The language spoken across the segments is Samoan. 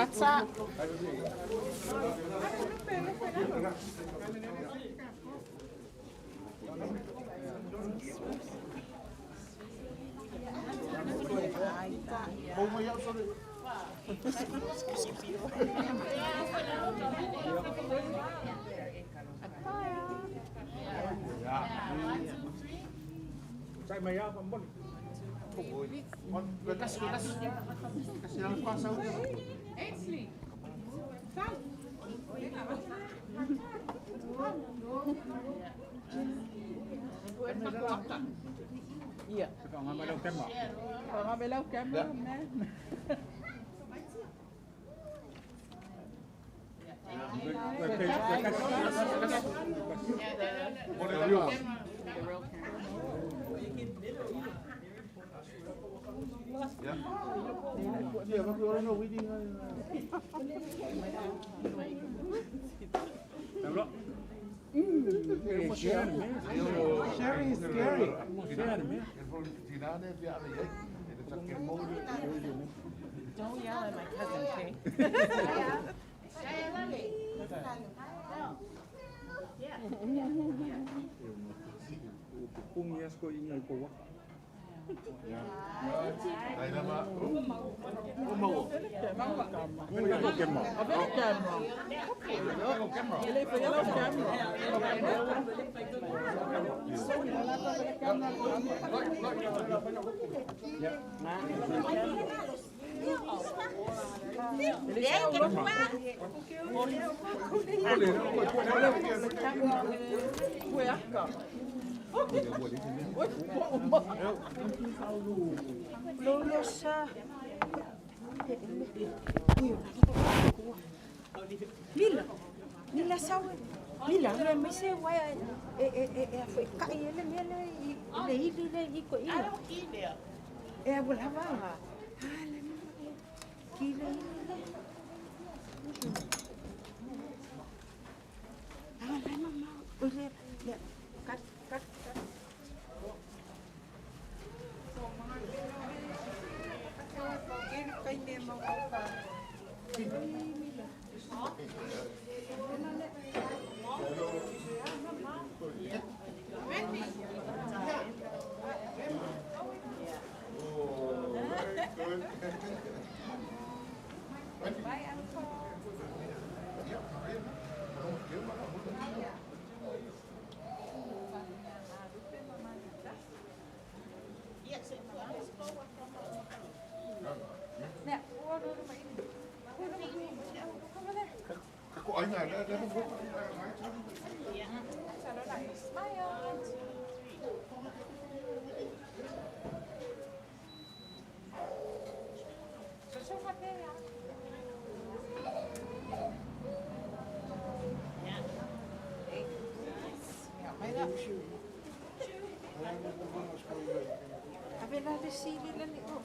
Ata. Sharing is scary. Don't yell at my cousin, okay? Mila, mila sau mila le mai se wai e e e e foi kai ele mele i le ili le i ko ina. E a wala va. Ah le ki le ili le. Ah le mama o le le kat kat kat. Ave la le sili le ni o.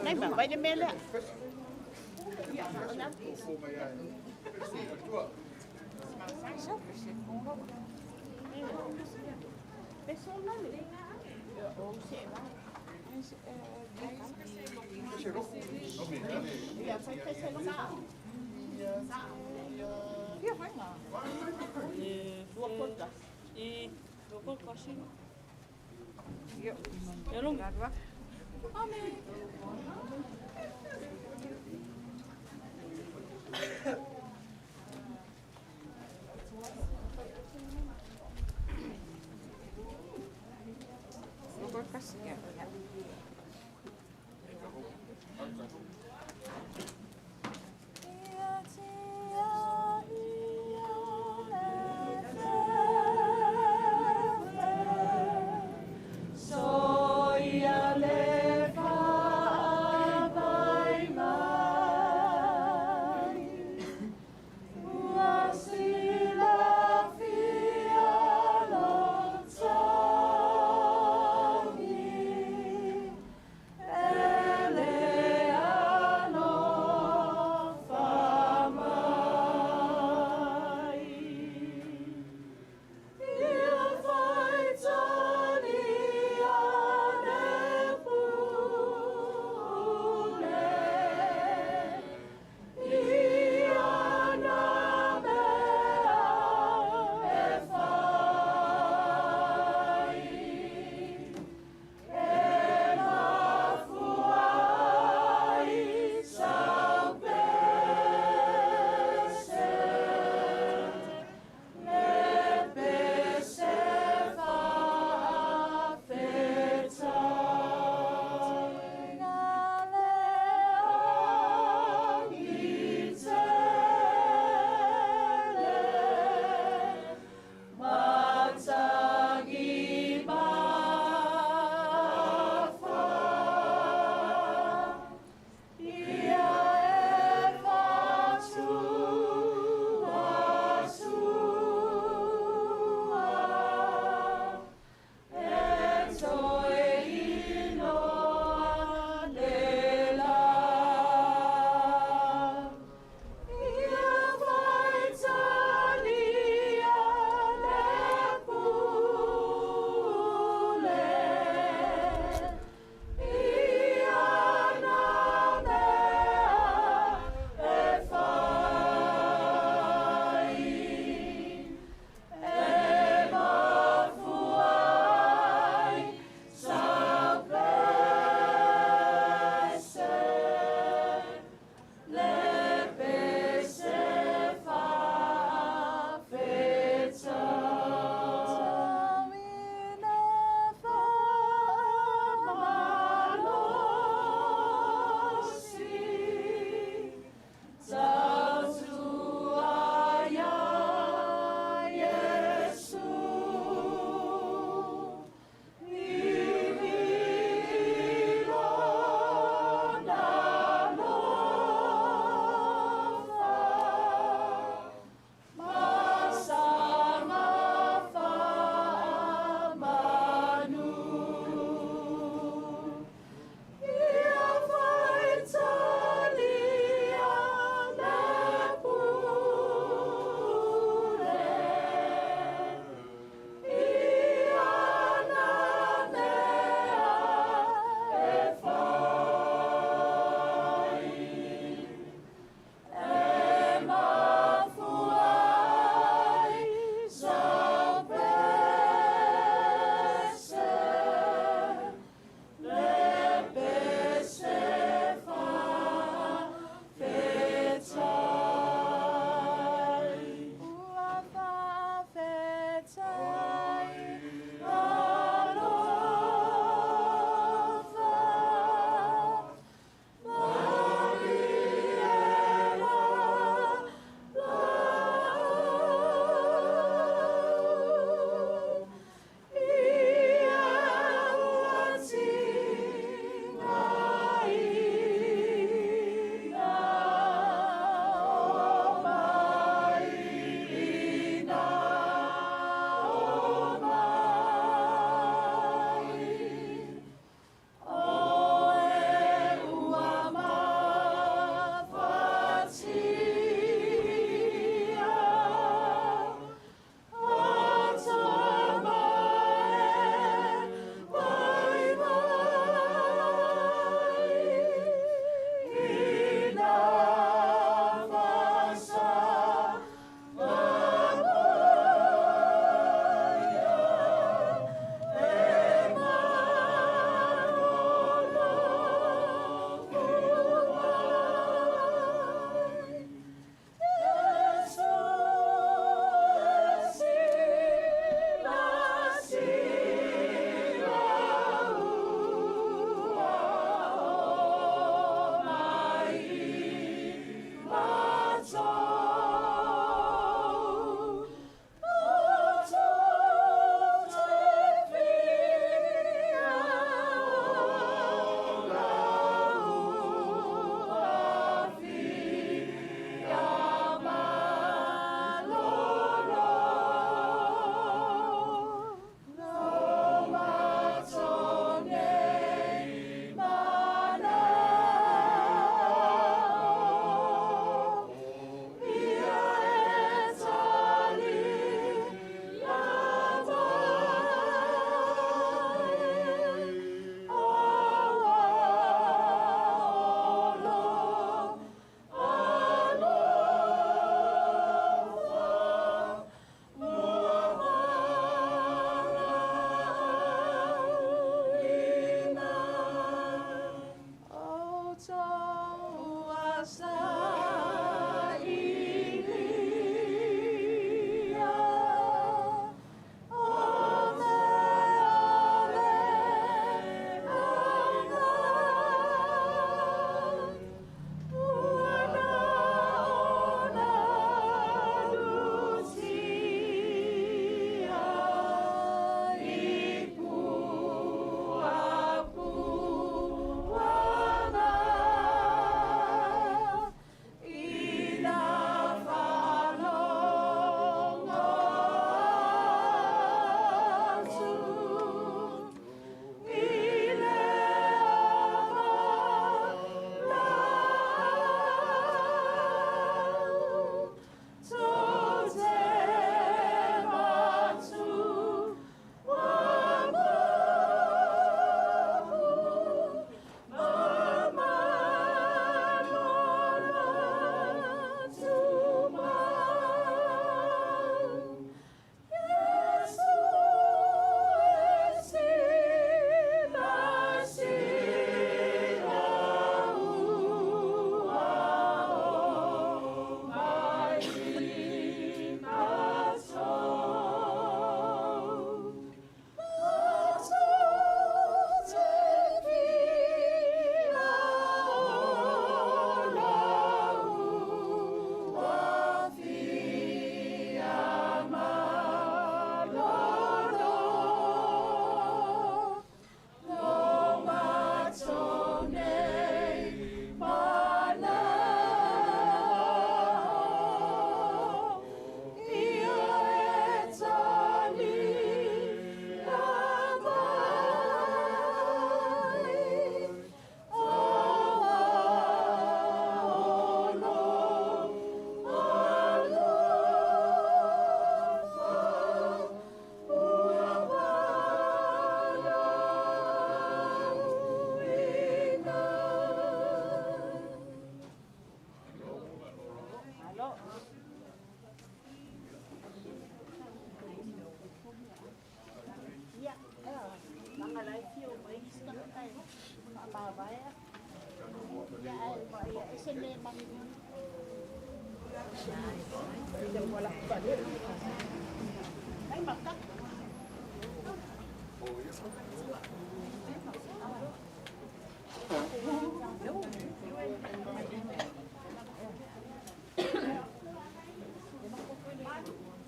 Nei ma, vai le mele.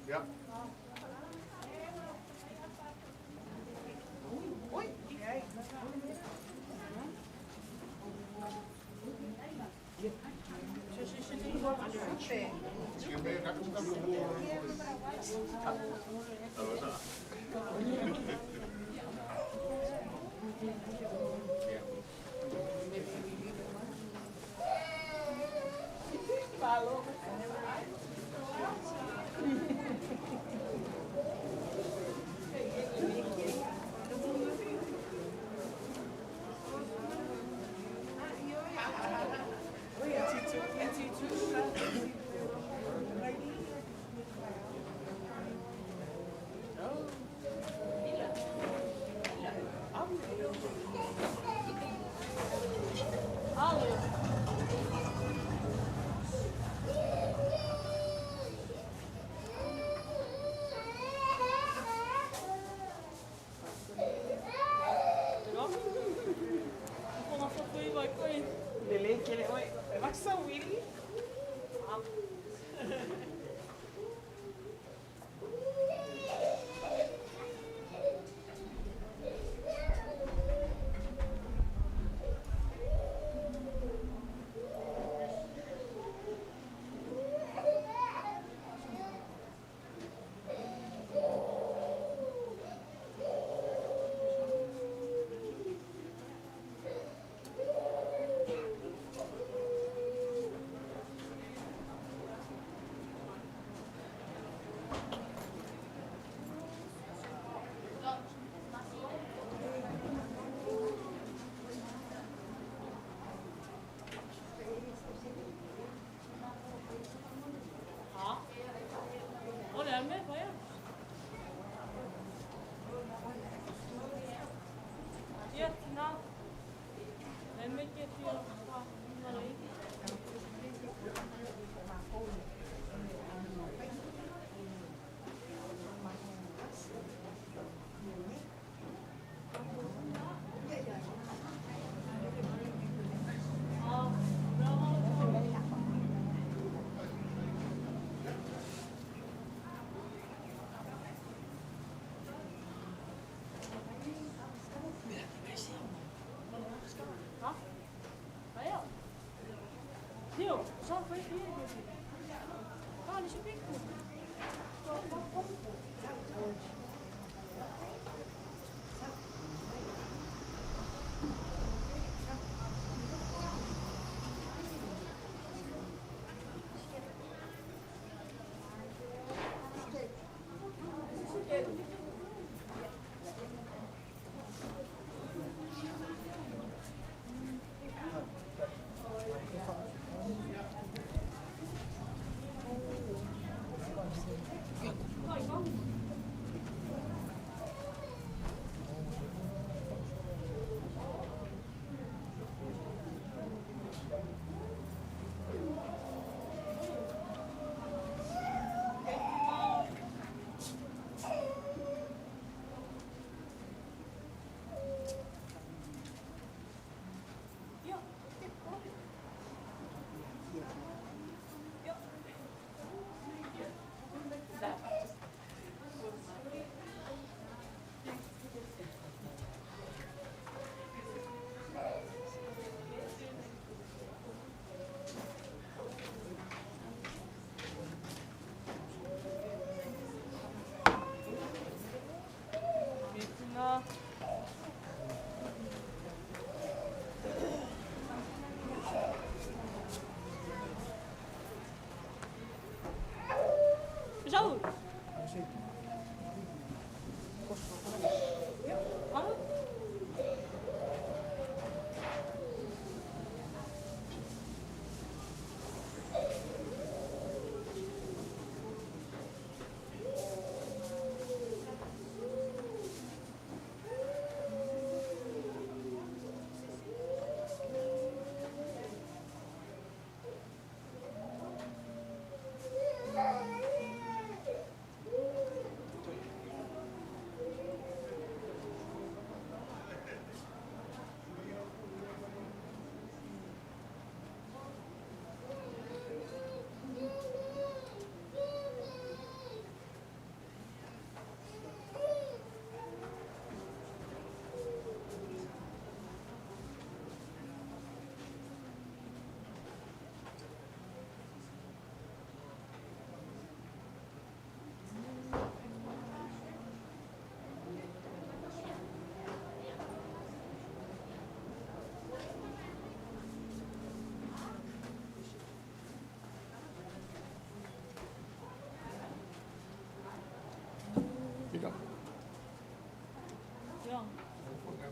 Ja.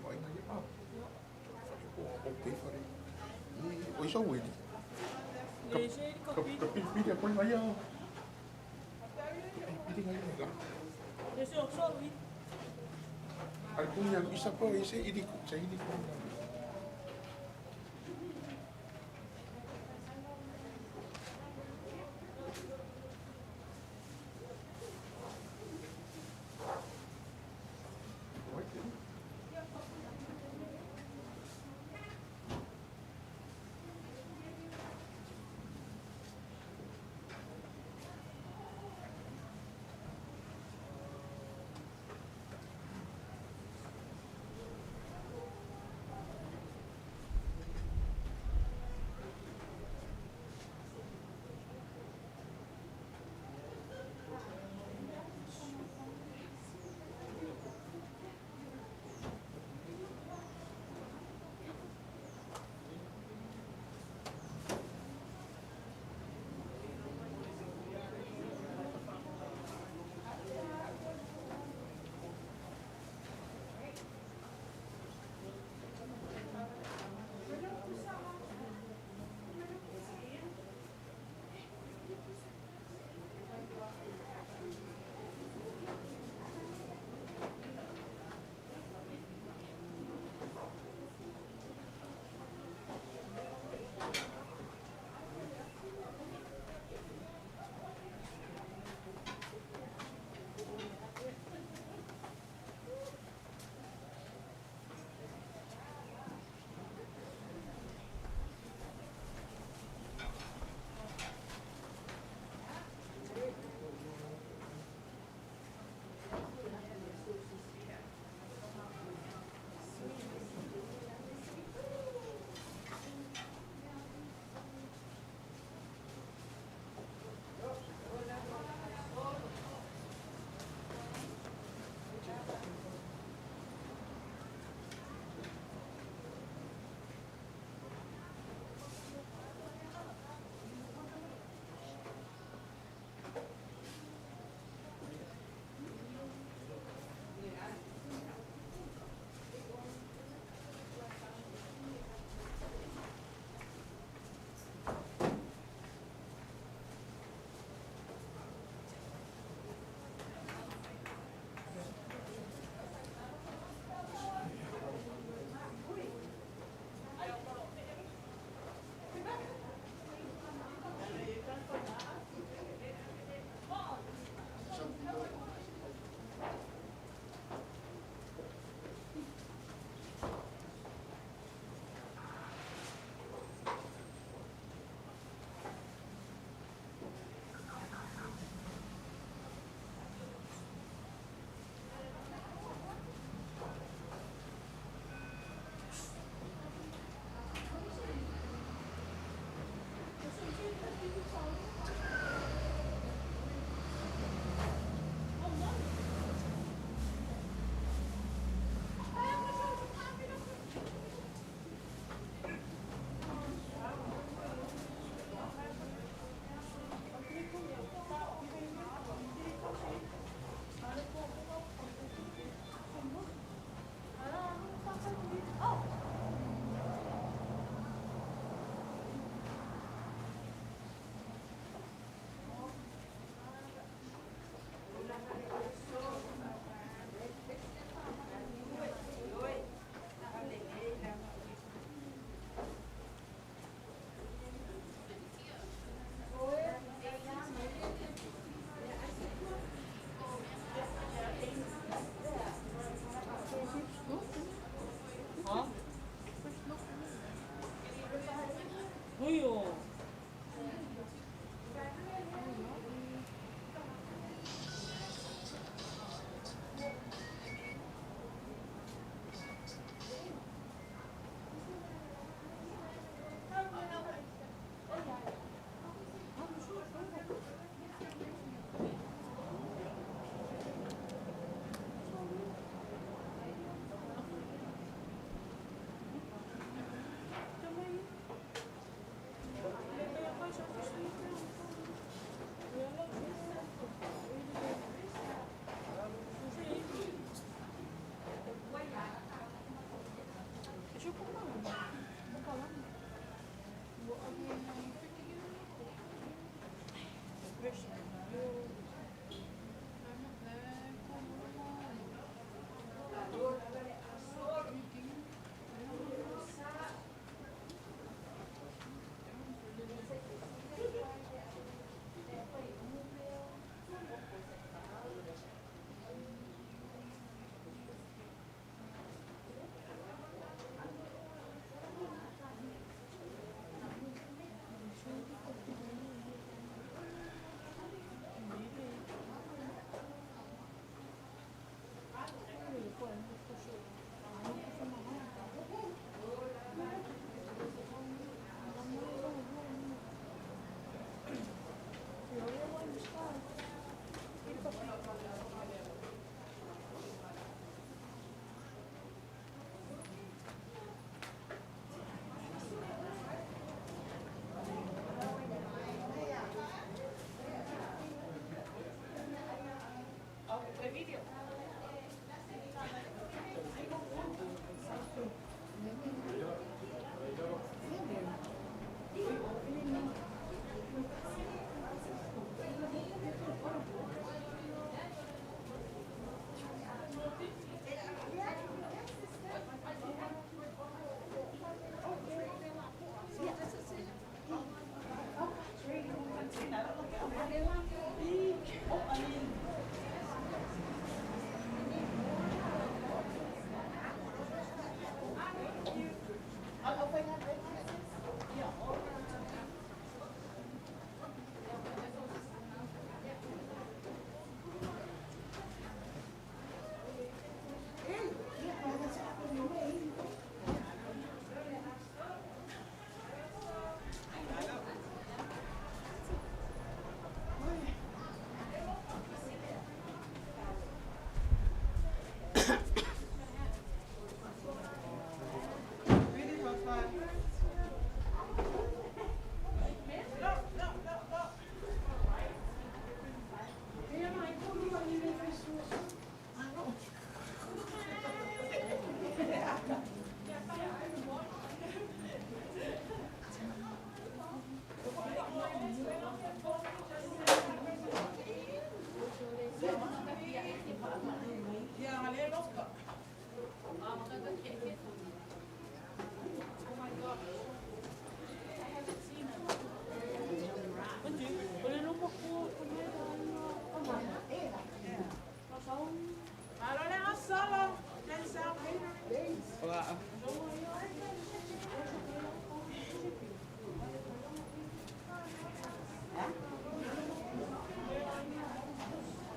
vaaiga ia a fale po o pe fale i o i sau eli ka ka pilipili a koe ia ka pilipili ngai la ai kunya isa po ise ili ku sa ili ku.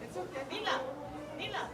It's okay. Nila! Nila!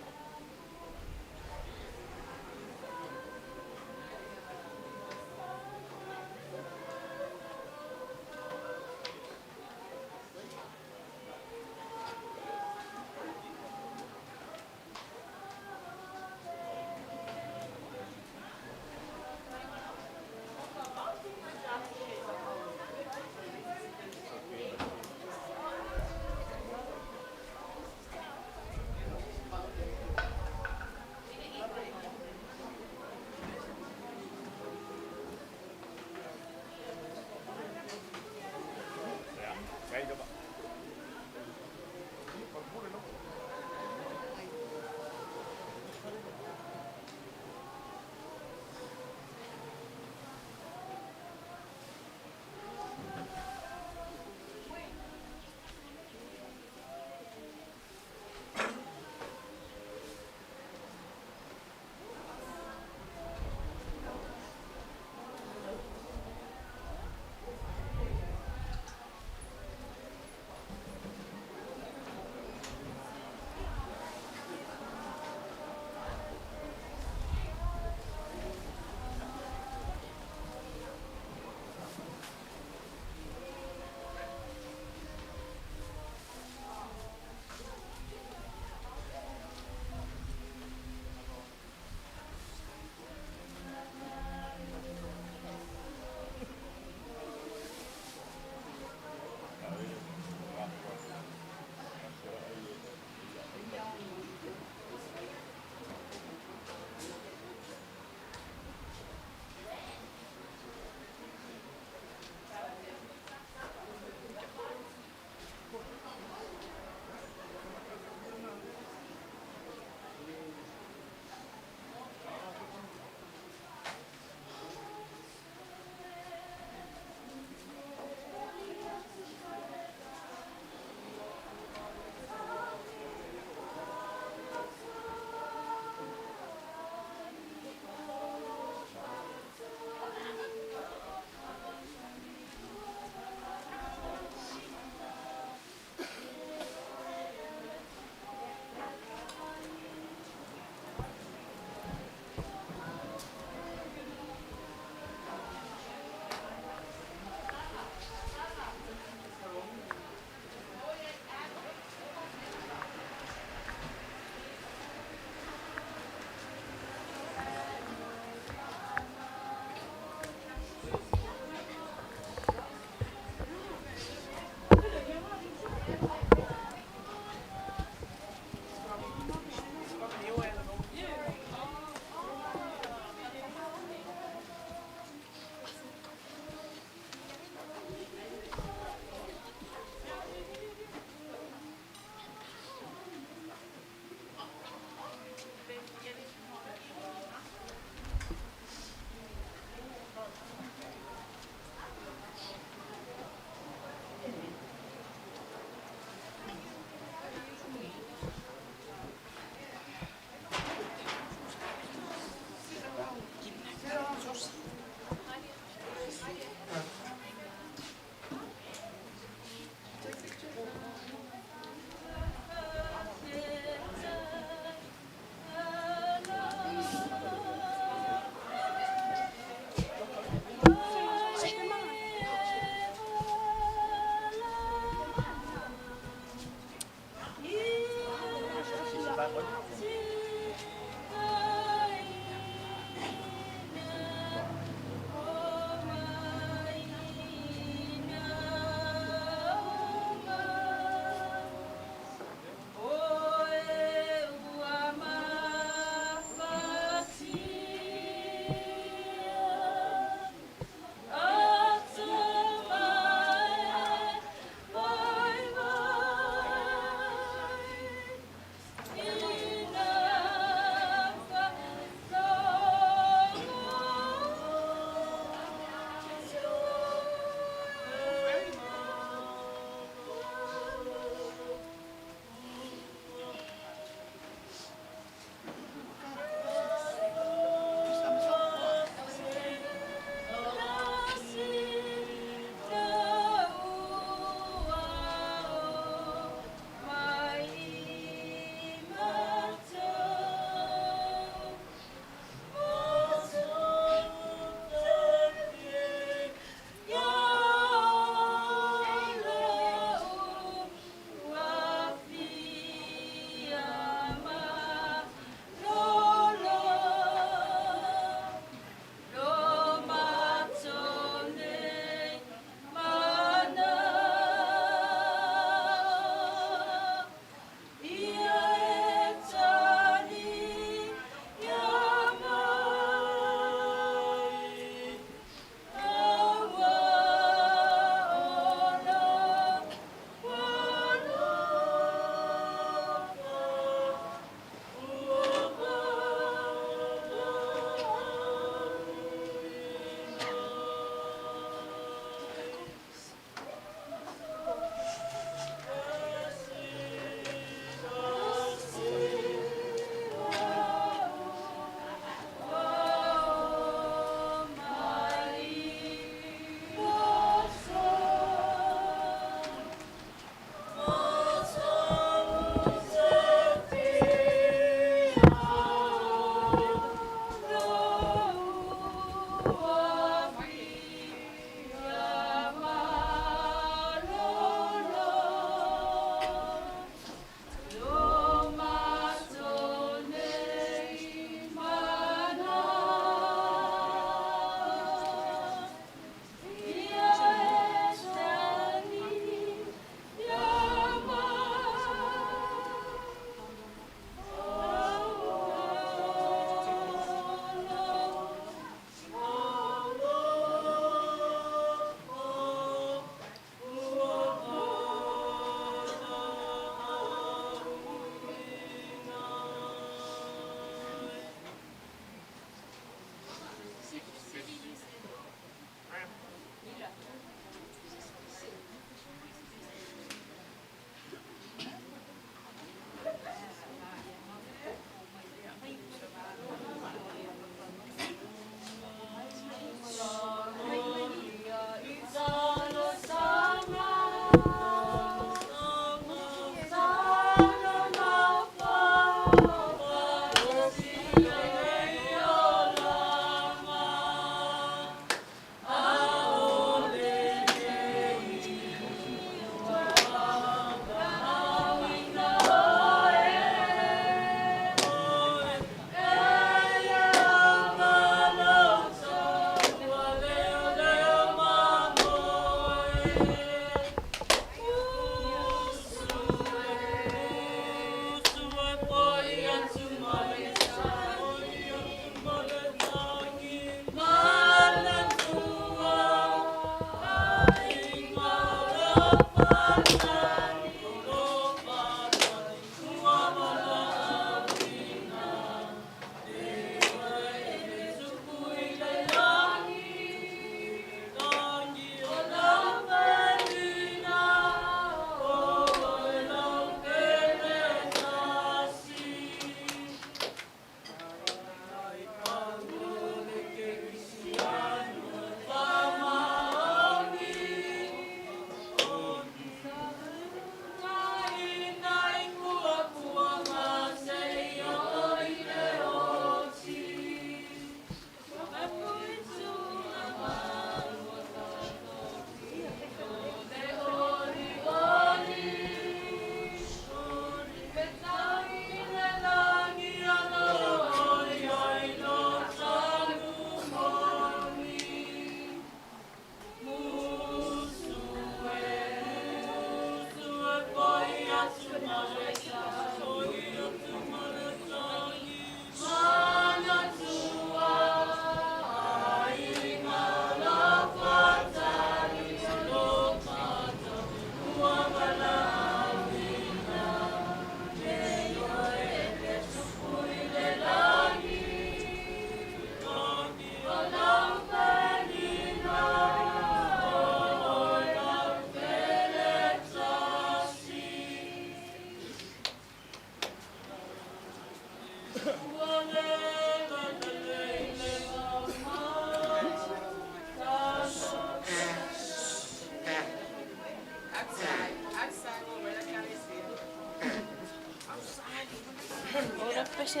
Pese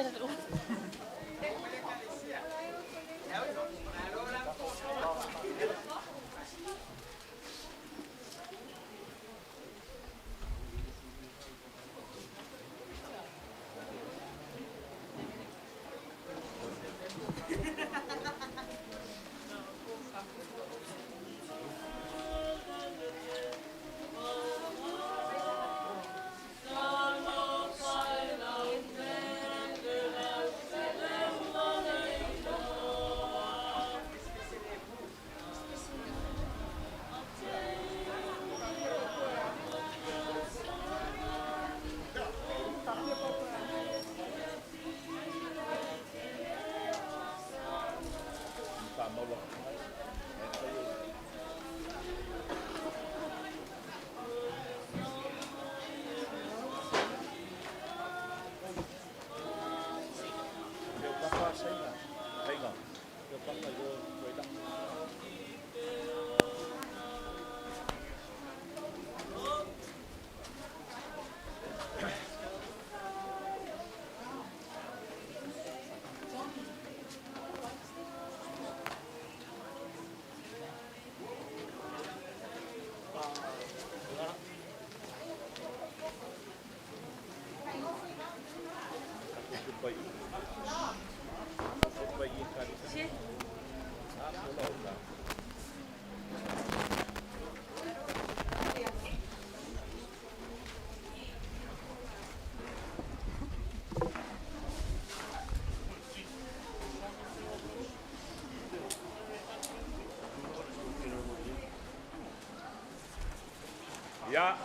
Ia,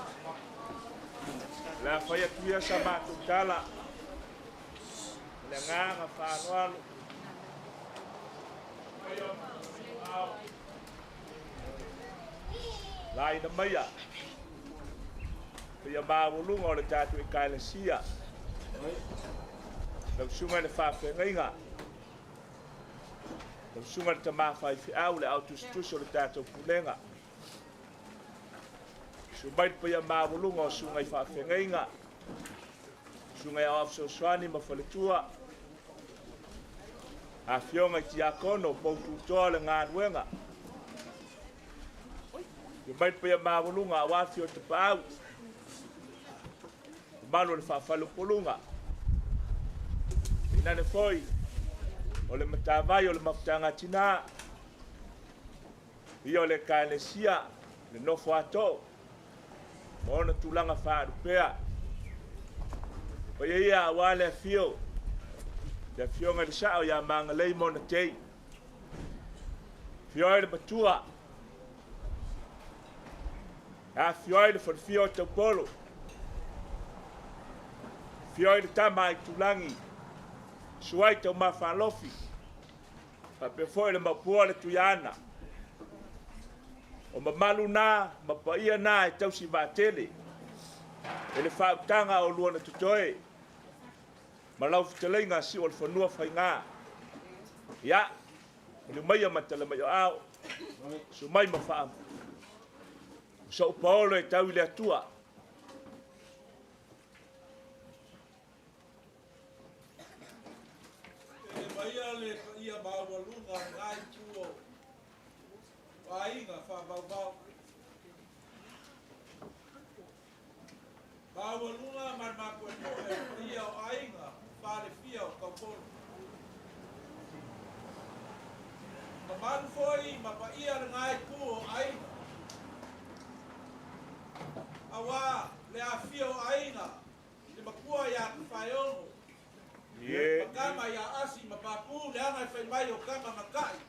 la fai atu ia sa matou tala ma le agaga faaaloalo. Laina maia paia maualuga o le tatou Ekalesia, lau susuga i le faafeagaiga, lau susuga i le tama faifeau, le au tusitusi o le tatou pulega. Susu mai le paia maualuga o susuga i faafeagaiga, susuga i aoao fesoasoani ma faletua, afioga i tiakono, poututoa o le galuega. Susu mai le paia maualuga aua afio o tapaau, mamalu o le faafaleupoluga. Inane foi o le matavai o le mafutaga tina, ia o le Ekalesia, le nofo ato, ma ona tulaga faalupea. Paia ia aua le afio, le afioga i le sao ia Magalei ma ona tei. Afio ai le matua, afio ai le falefia o Taupolo, afio ai le tama a Itulagi, suai Taumafalofi, faapea foi le maupua le Tuiaana. O mamalu na, ma paia na e tausi vaatele, e le faautaga o luana totoe, ma lau fetalaiga siu o le fanua faiga. Ia, maliu maia ma tala mai o ao, sumai ma faa, sou paolo e tau i le Atua. E maia le paia maualuga o lena itu o aiga faavauvau. Maualuga ma le mapuepue o paia o aiga falefia o Taupolo. Mamalu foi ma paia lena itu o aiga. Auā le afifio o aiga, le matua ia Tafaeono, Ie. ma tama ia Asi ma Papu, leaga e fai mai o tama na ta'i.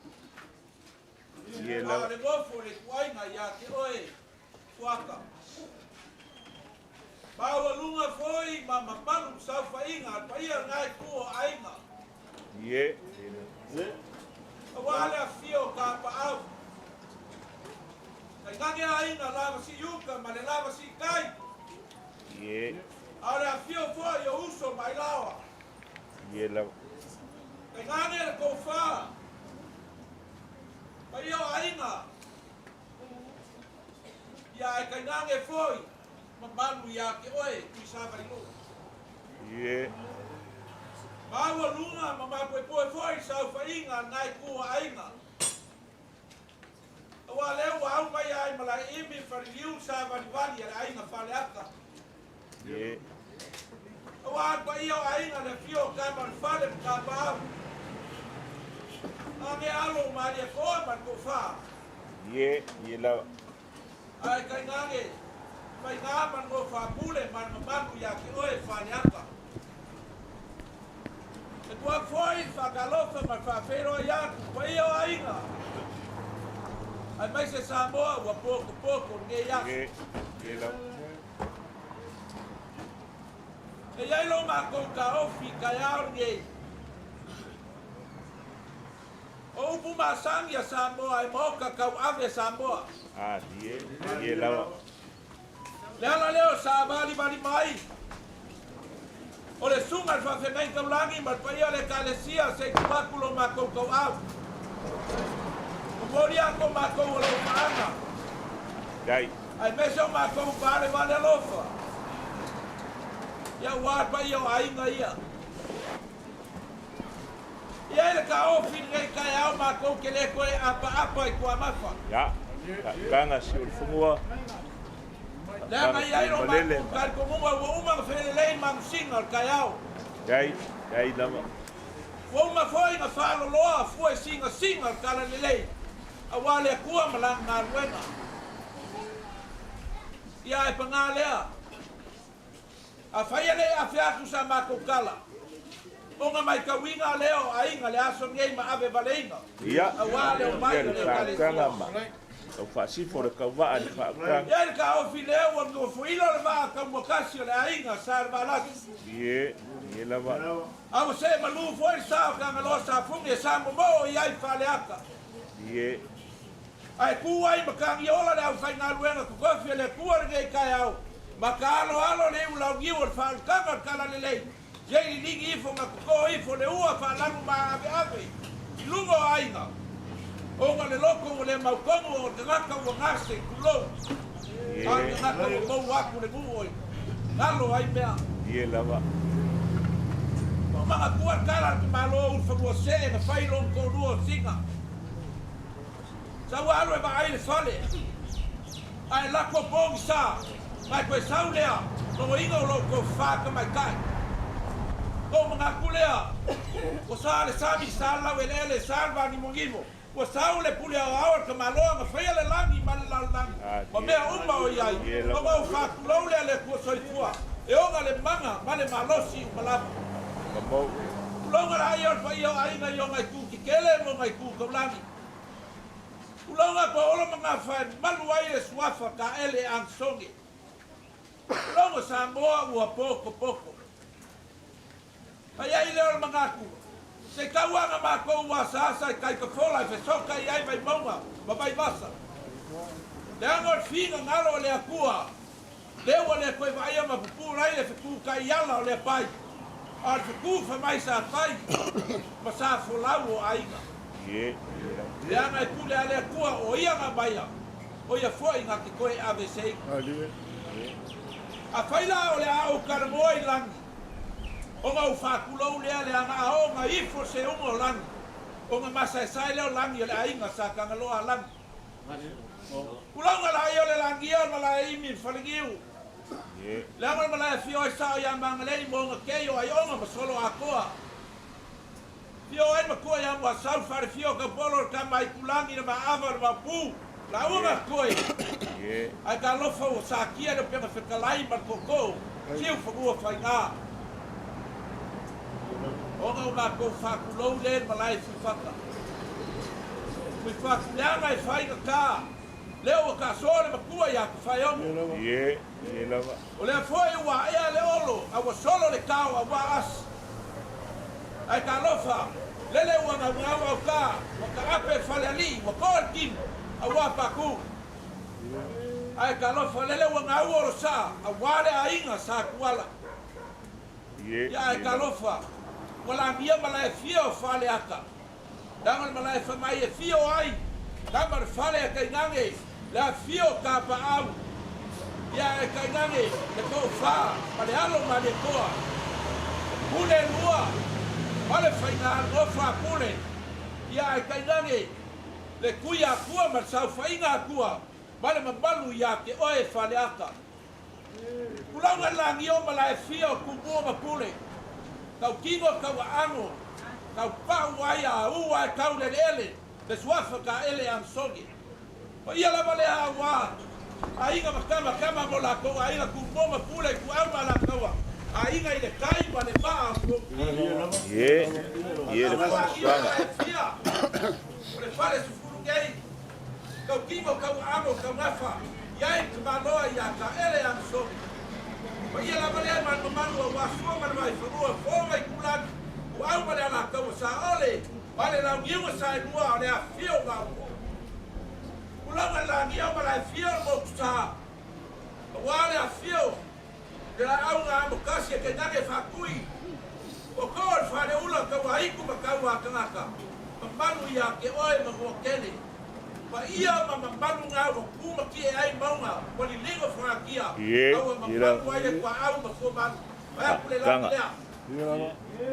Ie A o lava. le nofo le ituaiga ia te oe Fuata. Maualuga foi ma mamalu saofaiga a le paia o lena itu o aiga. Ie. Auā le afifio o tapaau. Tainane aiga lava siuka ma le lava sikai. Ie. A o le afifio foi o uso ma Ailaoa. Ie lava. Tainane le tofa. Paia o aiga. Ia e tainane foi mamalu ia te oe Tuisavailuu. Ie. alofa ma mapuepue foi le saofaiga a lena itu o aiga. Aua o lea ua au mai lava i Malaeimi le faleliu le savalivali a le aiga Faleata. Aua le paia o aiga, le afio o Tama o le Fale ma Tapaau. Age alo o Malietoa ma le Toafa. Ae tainane faiga ma le nofo a Pule ma le mamalu ia te oe Faleata. E tuu atu foi le faatalofa ma le faafeiloai atu i paia o aiga aemaise Samoa ua potopoto lenei aso. E i ai lo matou taofi i taeao lenei. O upu masani a Samoa e maoka tauave Samoa. Le ala lea o savalivali mai o le Susuga i le Faafeagai Taulagi ma le paia o le Ekalesia se i tuu atu lo matou tauau. Momoli atu o matou alofaaga aemaise o matou valevale alofa ia aua le paia o aiga ia. E i ai le taofi i lenei taeao matou te le toe apaapa i Tuamafa. Ia, taautaga si o le fanua, Leaga taautaga e i ai lo tuimalele matou ma. talitonuga ua uma ona felelei manosiga o le taeao. Yai, yai lava. Ua uma foi ona faaloloa fua e sinasiga o le talalelei aua le Atua ma Lana galuega. Ia ae paga lea, afai e le i afe atu sa matou tala, ona matauina lea o aiga le aso nei ma ave valeina Ia, aua le omai ia o le le Ekalesia. faautaga ma tau faasifo le tauvaa i le faautaga. E i ai le taofi lea ua nofoila le vaa taumotasi o le aiga sa le Valasi. Ie, ie lava. A ua see malu foi le sa o Tagaloa Safune e sa momoo i ai Faleata. Ie. Ae tu ai ma tagiola le aufaigaluega totofi a le Atua lenei taeao, ma taaloalo le iulauniu o le faaolataga o le talalelei, sei liligi ifo ma toto ifo le ua faalalu maaveave i luga o aiga, ona o le loto ua le mautonu o tagata ua gase, tulou, a o le tagata ua mou atu le nuu e galo ai mea. Ie lava. Ua manatua le tala a le tamaloa Ulufanua-see na fai i lona toalua o Sina. Sau alu e vaai le fale, ae lako pogisa, ma e toe sau lea, logoina o lou tofa tamaitai. Tou manatu lea, ua sa le sami, sa le laueleele, sa le vanimonimo, ua sau le pule aoao a le tamaloa na faia le lagi ma le lalolagi, ma mea uma o i ai, ona ou faatulou lea le Atua Soifua, e ona le mana ma le malosi uma lava. Tulou laia o le paia o aiga i ona itu tetele ma ona itu taulagi. Tulou po o Olo ma Gafa e malu ai le suafa taele e Agisone. Tulou Samoa ua potopoto. Fai ai lea o le manatu, se i tau ana matou ua asaasa i tai tafola e fesoka i ai Vaimauga ma Vaivasa. Leaga o le finagalo o le Atua, lea ua le toe vaaia ma pupuu ai le fetu taiala o Leapai, a o le fetu fai mai sa tai ma sa folau o aiga. Leaga e pule a le Atua o ia na maia, o ia foi na te toe aveseina. Afai la o le a ou talanoa i lagi, ona ou faatulou lea leaga a oo na ifo se uga o lagi, ona masaesae lea o lagi o le aiga sa Tagaloa a lagi. Tulaga la ia o le lagia o le malae imi i le faleniu, leaga o le malae afio ai sao ia Magalei ma ona kei o Aioga ma Solo atoa. Afio ai matua ia Muasau le falefia o Taupolo le tama Aitulagi le Maava o le Maopu, laua na toe. Ae talofa ua satia le upega fetalai ma le tootoo, Siufanua faiga. Ona o matou faatulou lea i le malae i Fuifata. Fuifatu leaga e faigata, lea ua tasoa le matua ia Tafaeono. O lea foi ua aea le olo a ua solo le tao aua asi. Ae talofa, lele ua gaugau auta, ua taape le falealii, ua toa le tino, aua Patu. Ae talofa, lele ua gau olo saa, aua le aiga sa Tuala. Ia ae talofa, ua lagia malae fia o Faleata. Leaga o le malae fai mai e fia o ai, tama o le fale a tainane le afifio o Tapaau. Ia ae tainane le toafa ma le alo Malietoa. Pule lua, Ma le faiga nofo a Pule, ia ae tainane le kui Akua ma le saofaiga a Akua ma le mamalu iā te oe e Faleata. Tulaga i le lagi o ma lae fia o Tumua ma Pule, tautino tauaano, taupau ai a ua e tau le eleele, le suafa taele Anisone. Paia lava lea auā aiga ma tama, tama ma o latou aiga, Tumua ma Pule, Ituau ma Alataua, Aiga i le Tai ma le Vaa o Fonoti. Ie, ie le faasuaga. O le fale sefulu nei, tautino tauaano taugafa, i ai le tamaloa iā Taele Anisone. Paia lava lea ma le mamalu aua Sua ma le Vaifanua, Fofo ma Aitulagi, Ituau ma le Alataua, Saole ma le Launiu na Saelua, o le afifio o Maopu. Tulaga i le lagia ma le afio o le Motusa, aua le afifio o le Laau na Amotasi e tainane Faatui, o to o le Faleula, Tauaitu ma Tauatagata, mamalu ia te oe Manuatele. Paia ma mamalu na ua tu ma tie ai mauga, ua liligo fagatia, Ie, a ua ie la. mamalu ai le tuaau ma fuamalu. Vae atu le lagi Tanga. lea.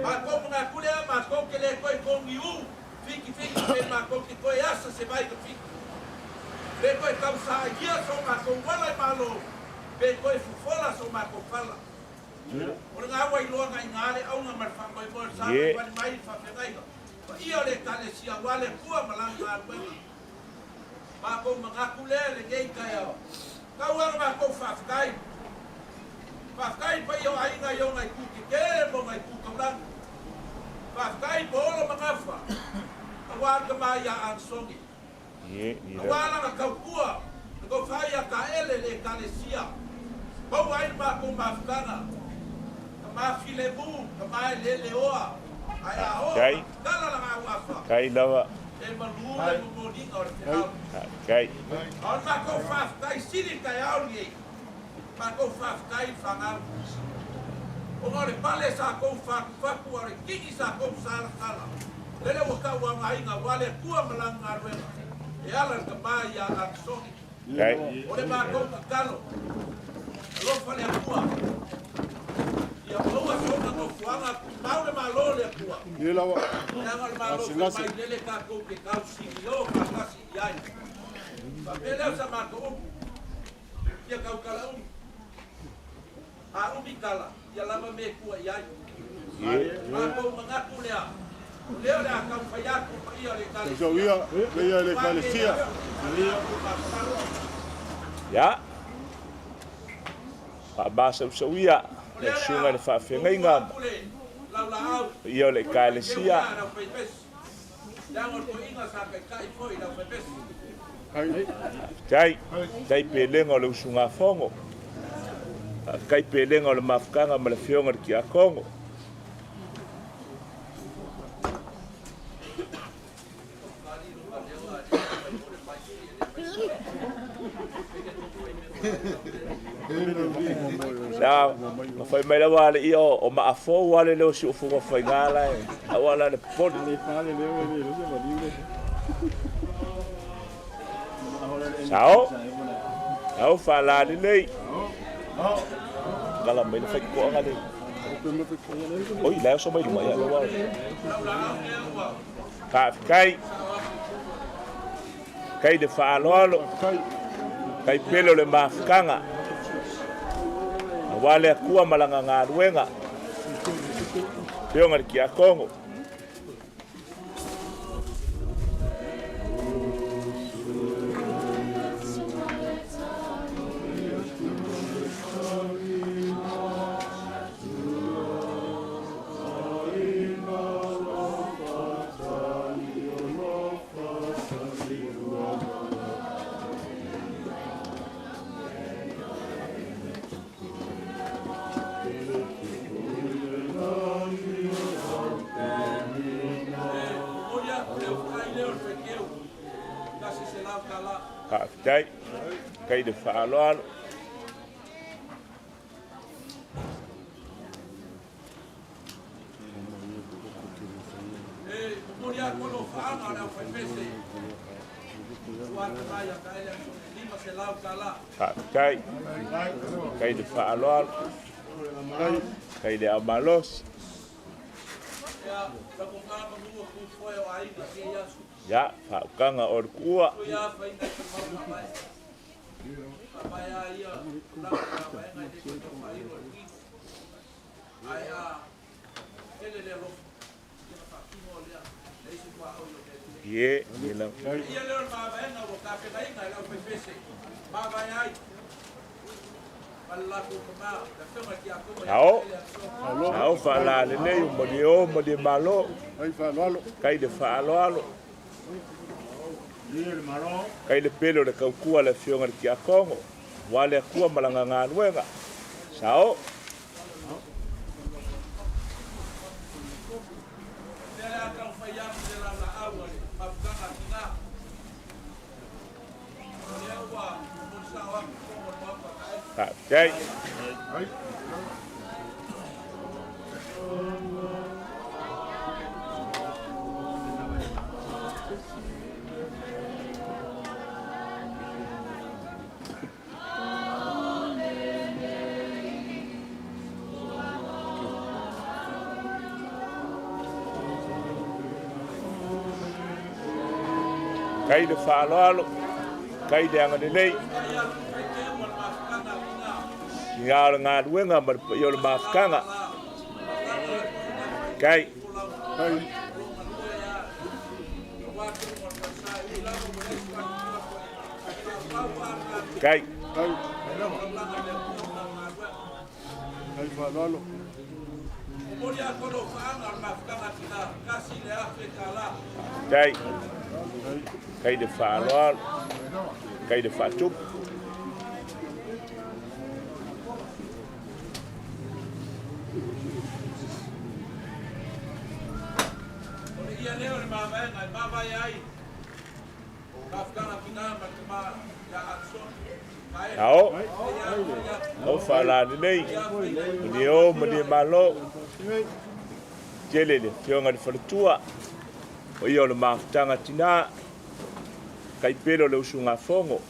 Matou manatu lea, matou te le toe togiu fitifiti pe matou te toe asa se vai ka fiti. Pe toe tausaaigia so matou uala i Malo, pe toe fofola so matou fala. O lena ua iloa na iga le auga ma le faamoemoe o le sa vaivali mai i le faafeagaiga paia o le Ekalesia aua le Atua ma Lana galuega. Matou manatu lea i lenei taeao, tau lava ona matou faafetai. Faafetai i le paia o aiga i ona itu tetele ma ona itu taulagi. Faafetai mo Olo ma Gafa, aua le tama ia Anisone. Ie, ie Aua lava. lana tautua na tofa ai ia Taele le Ekalesia, maua ai le matou mafutaga, tama filemu, tama e leleoa, ae a oo Faafetai. ina tatala lana auafa, Kai lava. e malu le momoliga o le feau. Faafetai. A o le matou faafetai sili i le taeao lenei, matou faafetai i le fanau. Ona o le pale sa tou fatufatu, a o le tini sa tou salasala, lele ua tauagaina aua le Atua ma Lana galuega e ala i le tama ia Anisone. Kai. O le matou tatalo, alofa le Atua, ia maua sona nofoaga, tumau le Malo o le Atua. Ie lava. Leaga o le Malo fai Gasegase. mai lele tatou te tausilio faatasi i ai. Faapea lea o sa matou upu, ia tautala umi. A umi tala, ia lava mea e tua i ai. Ie. Matou manatu lea, o lea o le a taumafai atu le paia o le Ekalesia. Tauia, leia le Ekalesia. Ia. Faamasausauia le susuga i le faafeagaiga paia o le Ekalesia. Faafetai. Faafetai pelega o le usugafono. Faafetai pelega o le mafutaga ma le afioga i le Tiakono. Sa ma fai mai lava alii ia o maafou lava le leo o siufofoga faiga la e aua la le popole. Sao, sao faalalelei. Kala mai le faitotoaga le. Oi, la e oso mai luma ia ua. Faafetai. Kai le faaaloalo. Kai pele o le mafutaga. Aua le Atua ma lana galuega. Afioga i le Tiakono. Faafetai. Kai le faaaloalo. E momoli atu alofaaga o le aufaipese suatama ia Taele Anisone, $500. Faafetai. Kai le faaaloalo. Kai le aumalosi. Ia, faaukaga o le kuua. Ie, ie la. Ao, ao faalalelei o malie o malie malo. Kai le faaaloalo. Kai le pele o le kaukua le afioga le tiakono. Ua le Atua ma lana galuega. Sao. Faafetai. Kai le faaaloalo, kai le agalelei. Ia o le galuega ma le paia o le mafutaga. Kai. Kai. Kai. Kai le faaaloalo, kai le faatupu. Ao, ao faalalelei, malie o malie malo. Tele le afioga le faletua, o ia o le mafutaga tinā, kai pele o le usugafogo.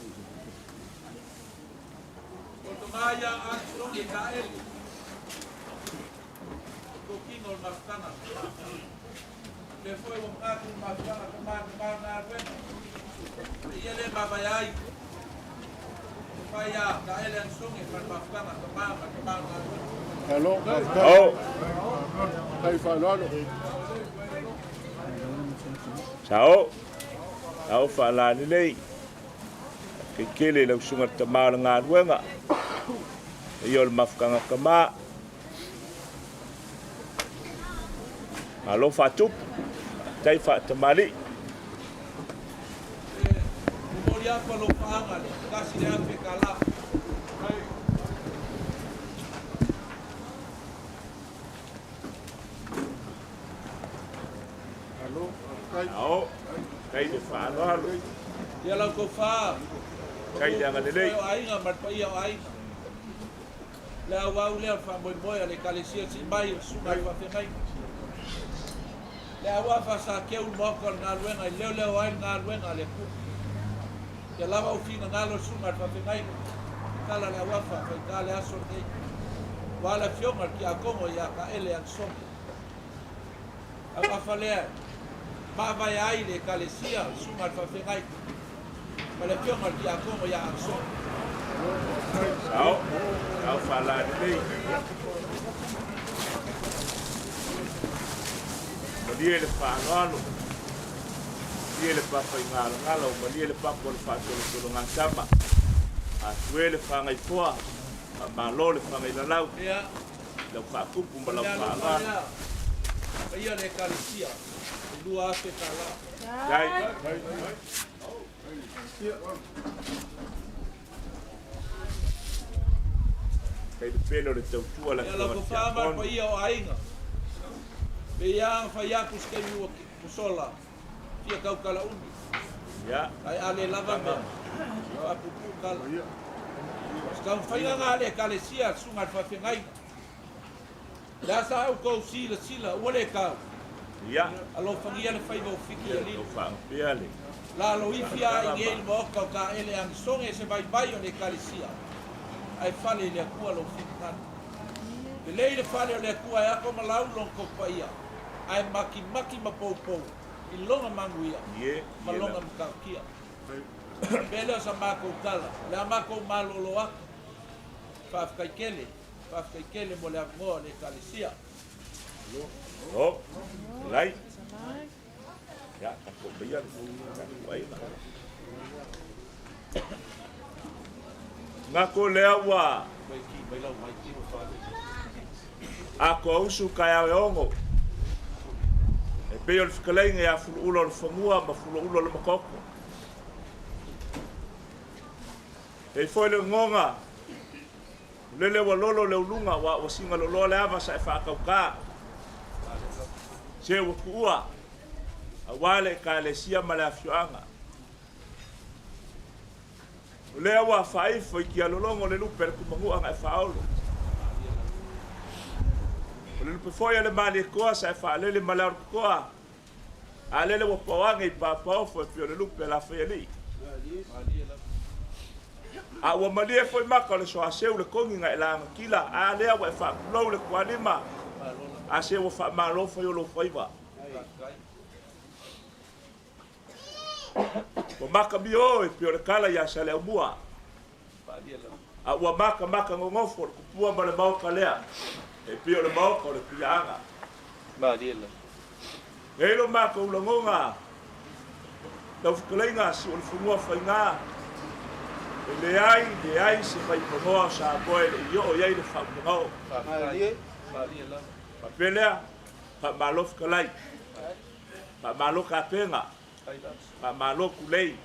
Ao, sao, ao faalalelei, kekele le usuga le tamā o le galuega, ia o le mafutaga kamā. Malo faatupu, tai faatamali'i. Ao, kai le faaaloalo. Kai le agalelei. Ao, ao faalalelei. Malie le faaaloalo, malie le papa i galagala, o malie le papa o le faatolotologatama. Atue le fagaifoa, faamalo le fagailalau, lau faatupu ma lau faaaloalo. Kai. Kai le pele o le tautua le afioga i le tiakono. Ia, ia, lau faagapea le Ae makimaki ma poupou i lona manuia ma lona matautia. Faapea lea o sa matou tala, o le a matou malolo atu. Faafetai tele, faafetai tele mo le avanoa o le Ekalesia. Malo, lai. Ia, tatou maia le tatou aiga. Ngako lea ua atoa usu taeao e ono. E pei o le fetalaiga ia Fuluula o le Fanua ma Fuluula o le Matoto. E i ai foi le lagona, o lele ua lolo le uluga aua ua sigaloloa le ava sa e faatauta. Se ua tuua aua le Ekalesia ma le afioaga. O lea ua faaifo i tialologo le lupe a le Tumanua na e faaolo. O le lupe foi a le Malietoa sa e faalele ma le aolototoa, a lele ua pao ane i Papaofo e pei o le lupe a Lafaialii. A ua malie foi maka o le soaseu le togi na e lagatila, a lea ua e faapulou le tualima, a se ua faamalo fai o lou faiva. Ua makamio e pei o le tala ia Saleaaumua, a ua makamaka nonofo le tupua ma le maota lea, e pei o le maota o le Tuiaana. E i ai lo matou lagona, lau fetalaiga Siuolefanua Faiga, e leai, leai se vaipanoa o Samoa e le i oo i ai le faaupuga oo. Faapea lea, faamalo fetalai. Faamalo Kapena, faamalo Tulei,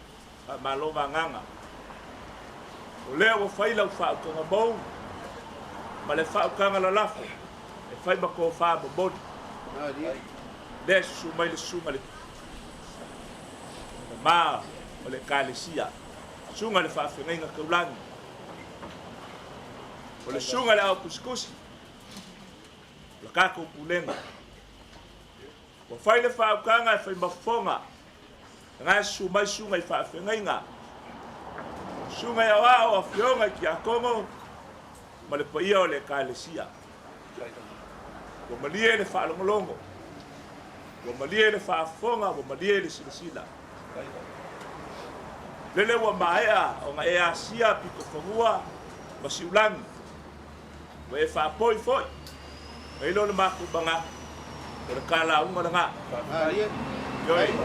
faamalo Vagaga. O lea ua fai lau faautaga mou ma le faautaga lalafo e fai ma tofa momoli. Lea e susu mai le susuga i le tama o le Ekalesia, susuga i le faafeagaiga taulagi, o le susuga i le ao tusitusi, o le tatou pulega. Ua fai le faautaga e fai ma fofoga, lena e susu mai susuga i faafeagaiga, susuga i aoao, afioga i tiakono ma le paia o le Ekalesia. Ua malie le faalogologo, ua malie le faafofoga, ua malie le silasila. Lele ua maea ona e asia pitofanua ma siulagi. Ua e faapoi foi, e iloa le matou manatu, o le talauga lena. Ioe, o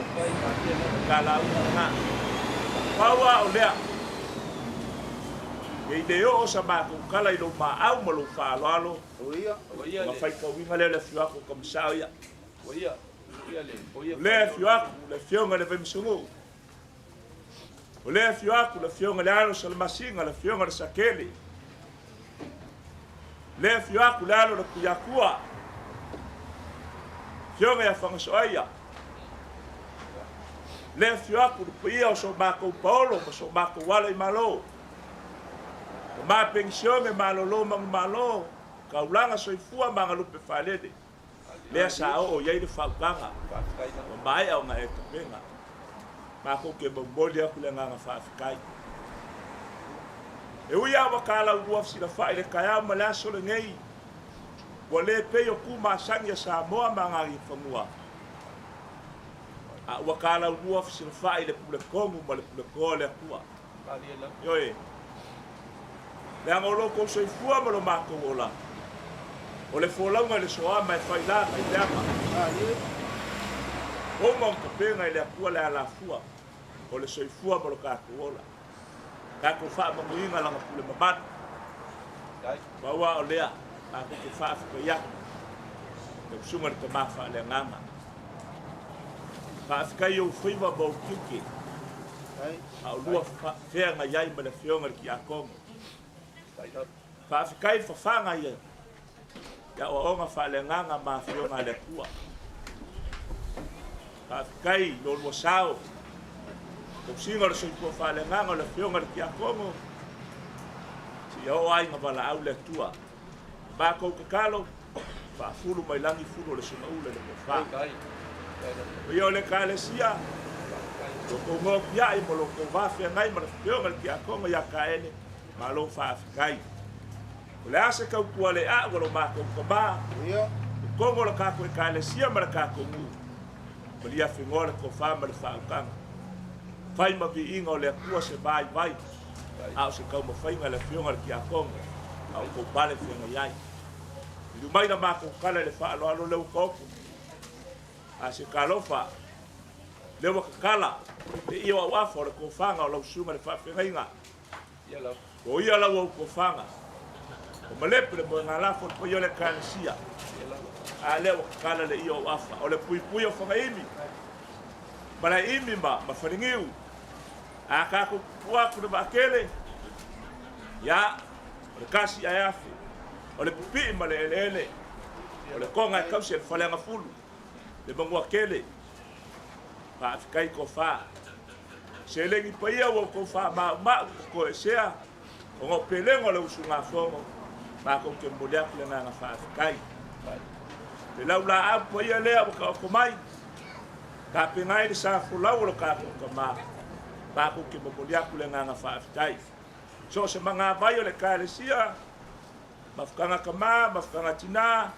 le talauga lena. Pau lava o lea, ne i le oo sa matou tala i lou maau ma lou faaaloalo, ona faitauina lea o le afio atu o Tamisao ia. O lea e afio atu le afioga i le Vaimasanuu, o lea e afio atu le afioga i le Alo Salamasina, le afioga i le Sakele, lea e afio atu le alo o le Tuiatua, afioga ia Fagasoaia, lea e afio atu le paia o so matou paolo ma so matou ala i Malo, ma penisione malolo manumalo, taulaga soifua ma agalupe faalele, lea sa oo i ai le faautaga ua maea ona e tapena. Matou te momoli atu le agaga faafetai. E ui lava ua talaulua fesilafai i le taeao ma le aso lenei, ua le pei o tu masani a Samoa ma Gagaifomua, a ua talaulua fesilafai i le puletonu ma le puletoa o le Atua. Ioe, leaga o lo outou soifua ma lo matou ola, o le folauga i le soama e fai la mai le ama. Uma ona tapena e le Atua le alafua o le soifua ma lo tatou ola. Tatou faamanuiga lana pule mamalu. Pau lava o lea, matou te faafetai atu i lau Susuga i le Tama Faaleagaga. Faafetai i ou faiva ma ou tiute a o lua feagai ai ma le Afioga i le Tiakono. Faafetai le fafaga i aoaoga faaleagaga ma Afioga a le Atua. Faafetai i lo lua sao, tausiga o le soifua faaleagaga o le Afioga i le Tiakono, seia oo ai ina valaau le Atua. Matou tatalo, faafulu mai lagi fulu o le sugaula i le tofa. Paia o le Ekalesia, lo outou nopiai ma lo outou va feagai ma le Afioga i le Tiakono ia Kaele, malo faafetai. O le a se tautua le a'u a lo matou tama, Totonu o le tatou Ekalesia ma le tatou nuu, maliafenoa le tofa ma le faautaga. Fai ma viiga o le Atua se vaivai, a o se taumafaiga a le Afioga i le Tiakono, a o outou pale feagai ai. Liliu mai la matou tala i le faaaloalo lea ua taoto. A se talofa, lea ua tatala le ie o auafa o le tofaga o lau susuga i le faafeagaiga. O ia lau au tofaga. O malepe le moegalafo o le paia o le Ekalesia. A lea ua tatala le ie o auafa. O le puipui o Fagaimi, Malaeimi ma Faleniu. A tatou tutu atu le vaatele, ia, o le tasi ae afe. O le pipii ma le eleele. O le toga e tausi e le faleagafulu. Le Manuatele, faafetai tofa. Seleni paia ua outou faamaumau totoesea ona o pelega o le usugafono, matou te momoli atu le agaga faafetai. Le laulaau paia lea ua taoto mai, tapena ai le sa folau o lo tatou tama, matou te momoli atu le agaga faafetai. So o se magavai o le Ekalesia, mafutaga tama, mafutaga tina,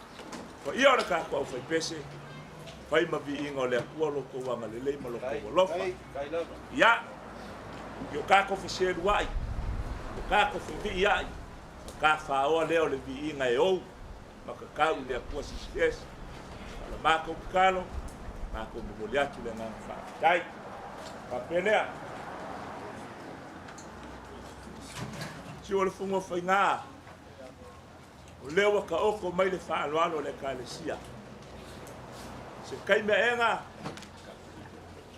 paia o le tatou aufaipese, fai ma viiga o le Atua lo outou agalelei ma lo outou alofa. Ia, i o tatou feseluai, o tatou feviiai, ma tafaoa lea o le viiga e ou ma tatau i le Atua Silisiliese. O le matou tatalo, matou momoli atu le agaga faafetai. Faapea lea, Tiu o le fuga o faiga, o lea ua taoto mai le faaaloalo o le Ekalesia. Se taimi aega,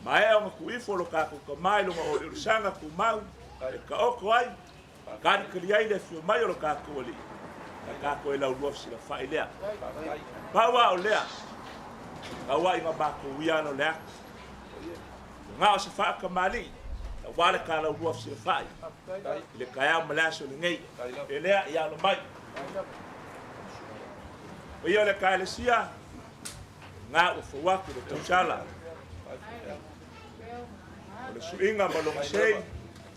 maea ona tuuifo lo tatou tama i lona oliolisaga tumau e taoto ai, kalikali ai le afio mai o lo tatou Alii, na tatou e laulua fesilafai lea. Pau a o lea, tauaiga matou ia ala o le atu. Na o se faatamalii, aua le ta laulua fesilafai i le taeao ma le aso lenei. E lea, ia alo mai. Paia o le Ekalesia, na ua fou atu le tausala. O le suiga ma lona sei,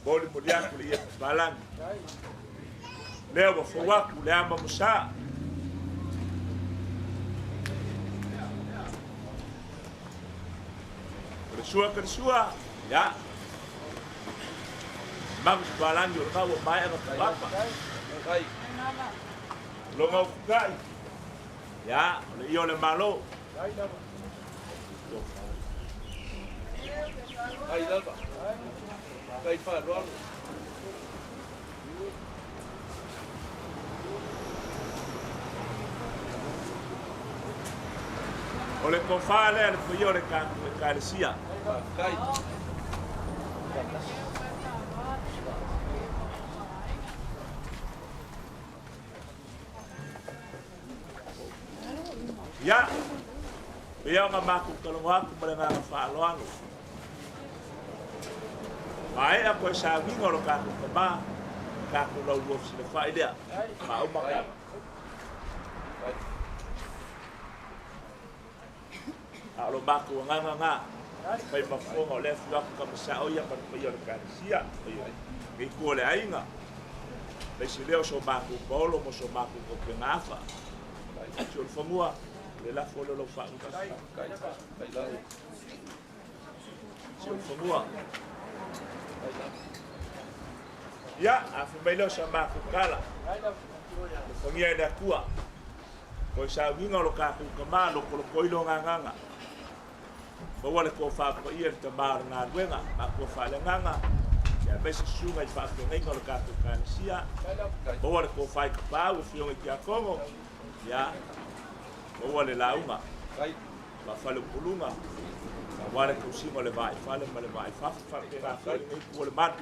molimoli atu le ia papalagi. Lea ua fou atu le ama mo sa. O le sua ka le sua, ia. Magu papalagi o le ua maea na tuapa. Longa ufukai, ia, o le ia o le malo. Ai lava. Kai faaaloalo. O le tofa lea le paia o le tatou Ekalesia. Faafetai. Ia, pei ona matou talanoa atu ma le agaga faaaloalo. Maea koe sauniga o lo tatou tama, tatou laulua fesilafai lea. Faauma tala. A o lo matou agaga na, fai ma fofoga o lea afio atu tama sao ia ma le paia o le Ekalesia, paia o le itu o le aiga. Aemaise lea o so matou paolo ma so matou taupegafa. Si o le fanua, le lafo lea o lau faauta. Si o le fanua. Ia, a fai mai lea o sa matou tala. Alofagia e le Atua. Koe sauniga o lo tatou tama, lokoloko lo gagaga. Maua le tofa paia le tama o le galuega, matua faaleagaga, ia aemaise susuga i faafeagaiga o le tatou Ekalesia. Maua le tofa i Tapaau, afioga i Tiakono, ia, maua le lauga, faafaleupoluga, aua le tausiga o le vaaifale ma le vaaifafo, faapena foi lenei itu o le malu.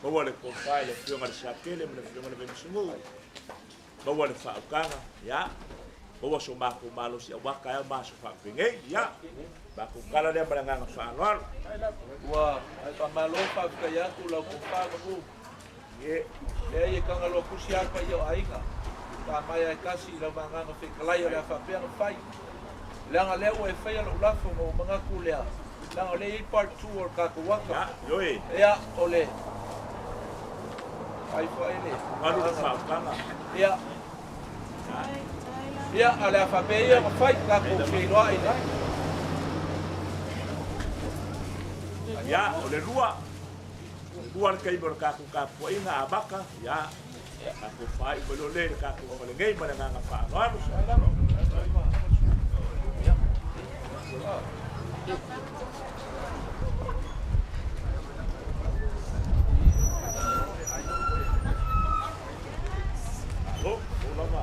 Maua le tofa i le afioga i le Satele ma le afioga i le Vaimasunuu, maua le faautaga, ia, maua so matou malosi aua taeao ma aso faapenei, ia, matou tala lea ma le agaga faaaloalo. Ua faamalo faafetai atu lau tofa manu. Ie. Leai e tagaloa tusi lava le paia o aiga. Faamaea e tasi i lau vagaga fetalai o le a faapea ona fai. Leaga lea ua e faia lou lafo ona ou manatu lea, leaga o lea e i ai part 2 o le tatou aka. Ia, ioe. Ia, o le fai foi le Galu le faautaga. Ia. Ia, a o le a faapea ia ona fai, tatou feiloai i le. Ia, o le 2, o le 2 le taimi o le tatou tapuaiga amata, ia, tatou faaiu mai loa lea i le tatou fale nei ma le agaga faaaloalo. Malo, malo lava.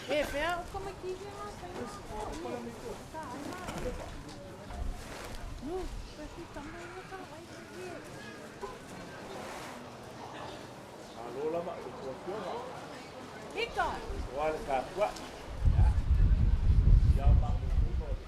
E fea o kama ki No, Malo lava i le tou afioga. Hika. Ua le tapuai. Ia matou o le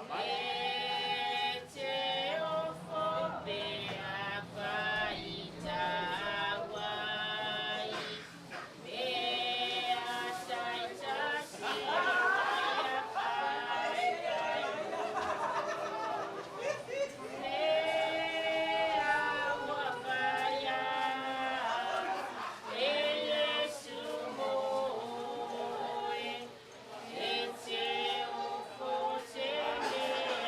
E te ofo te mea.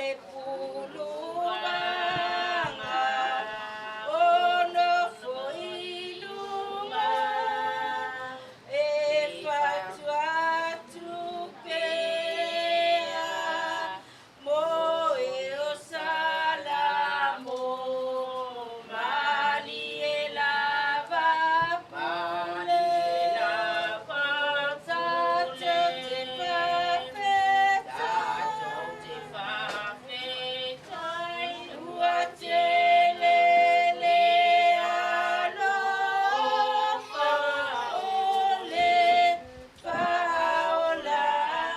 le puluvaga o nofo i luga e fatuatu pea mo e o Salamo malie lava pule tatou te faafetai ua tele le alofa o le Faaola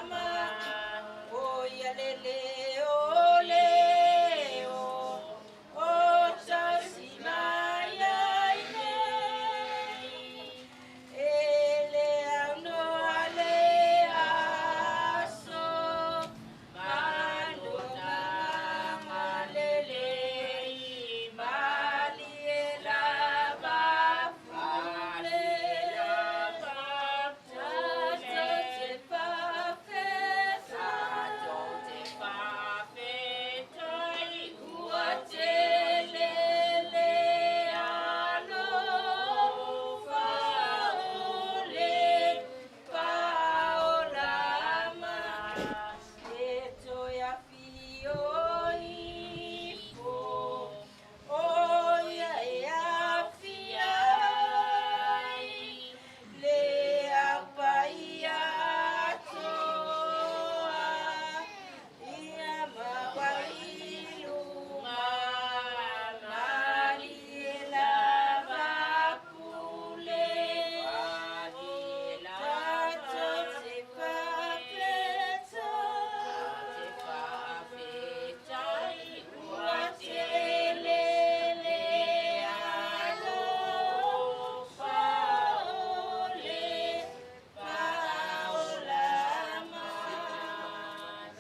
mai. O ia le leo leo o tausi mai ai nei e le aunoa le aso ma lona agalelei malie lava pule tatou te faafetai ua tele le alofa o le Faaola mai. E toe afio ifo o ia e afia ai le Au Paia atoa ia maua i luga malie lava pule tatou te faafetai ua tele le alofa o le Faaola mai.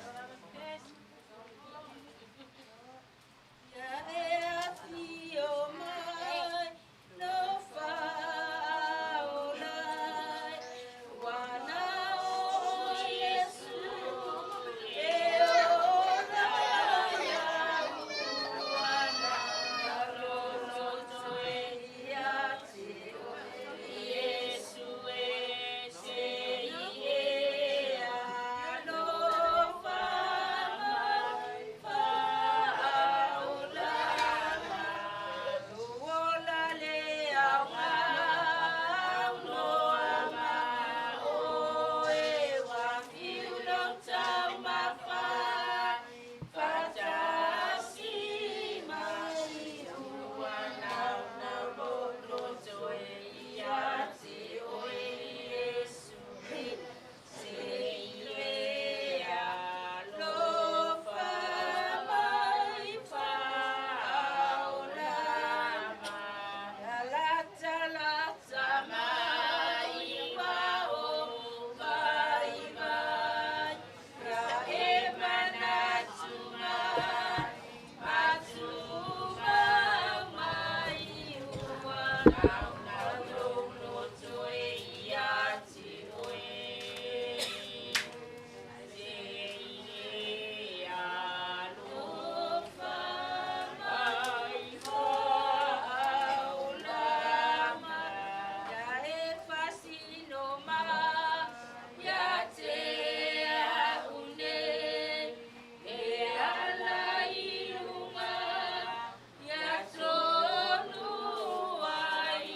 Ia e afio mai no faaola ai, ua na o Iesu e ola ai au, ua na loloto e ia te oe Iesu e se i e alofa mai faaola mai. Ola le aoga aunoa ma oe ua fiu lou taumafa fatasi mai ua naunau loloto e ia te oe Iesu se i e alofa mai faaola mai. Ia latalata mai ua ou vaivai, ia e manatu mai, matumau mai ua naunau lou loto e ia te oe. Se i e alofa mai faaola mai. Ia e fasino mai ia te au nei, e ala i luga ia tonu ai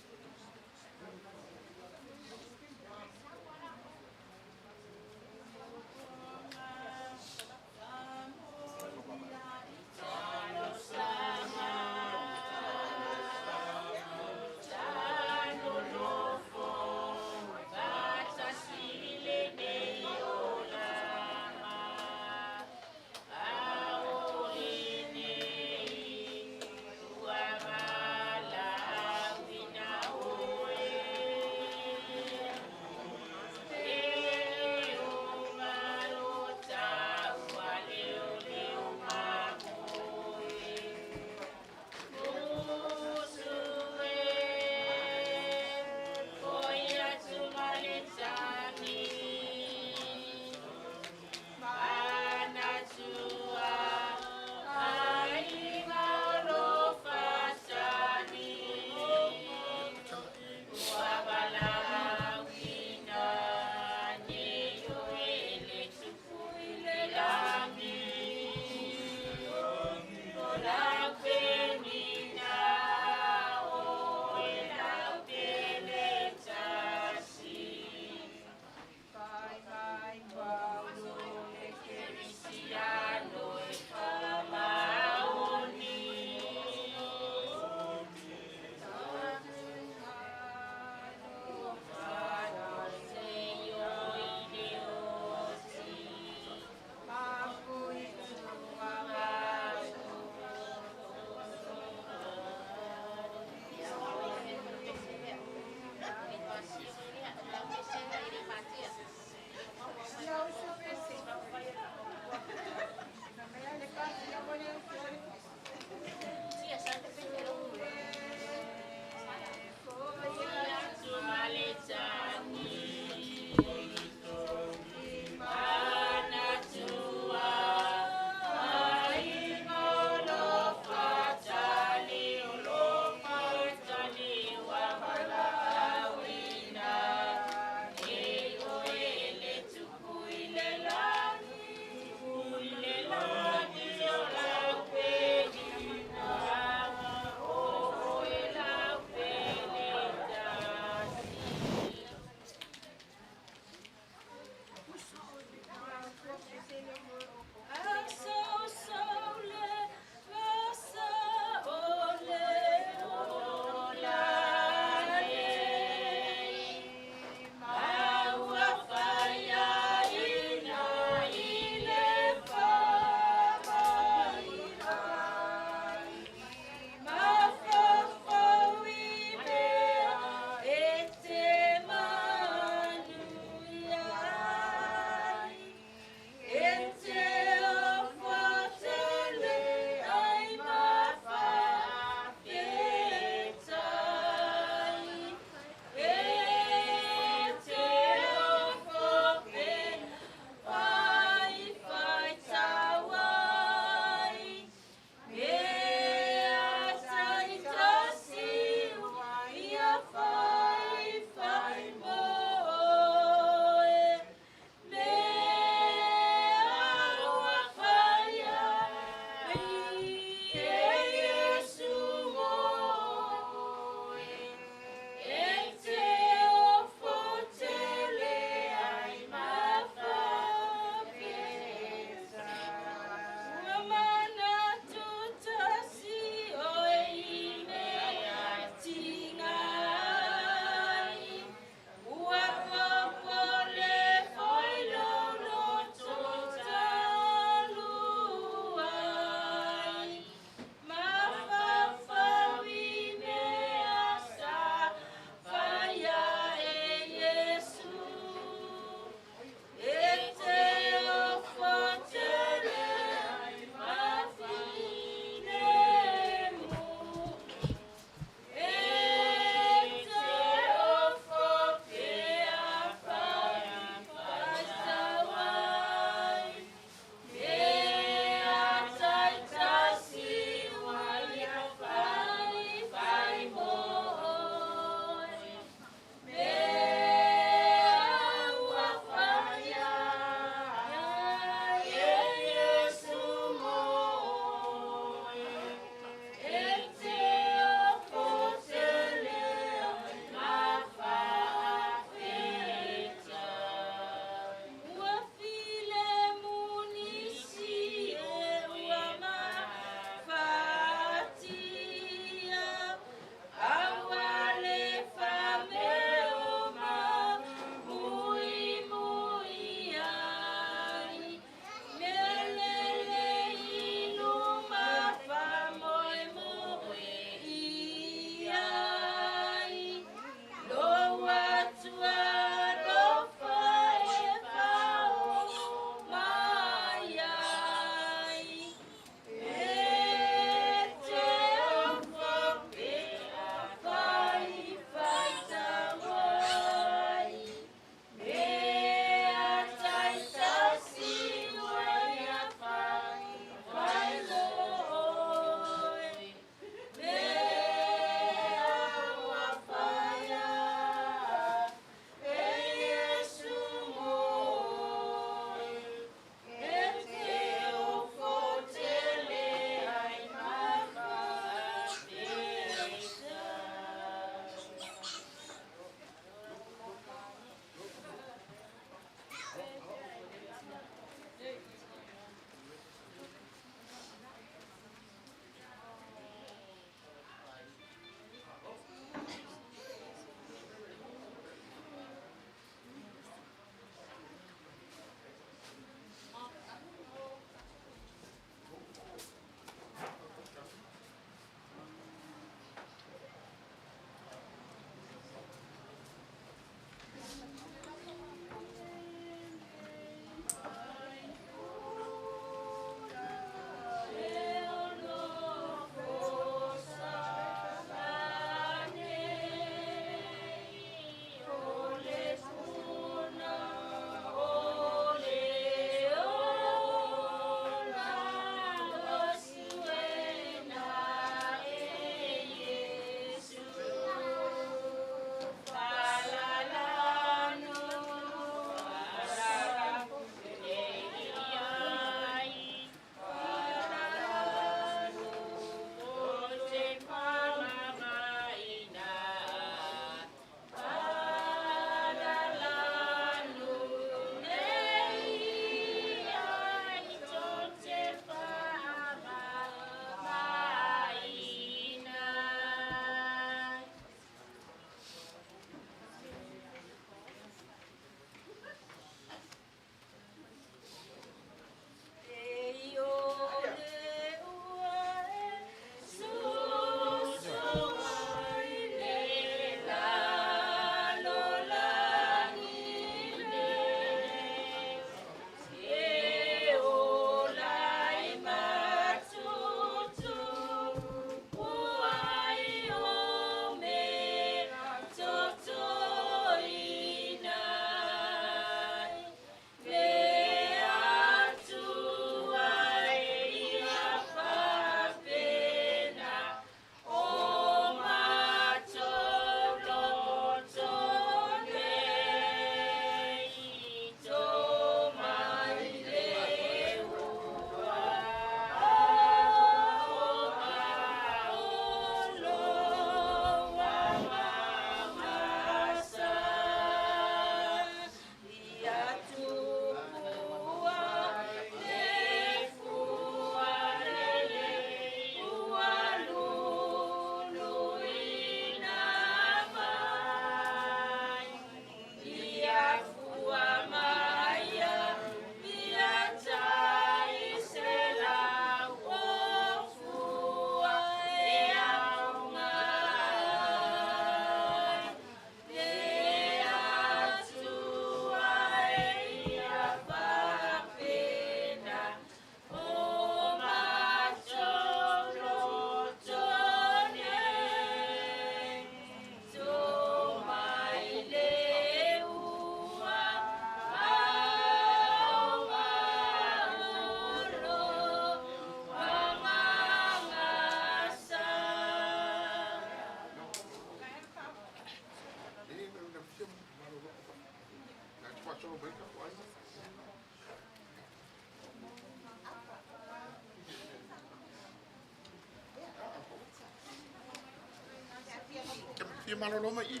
Fia malolo mai i.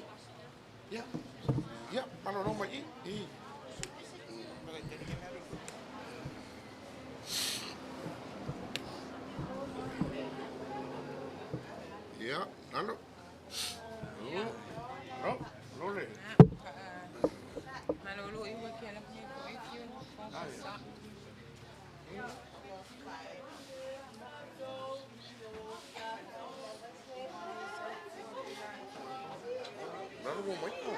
Ia. Ia, malolo mai i. I. Ia, lalo. Oh, lole. Malolo i ua ke ala puni ko e fiu na sa. Lalo mo mai ko.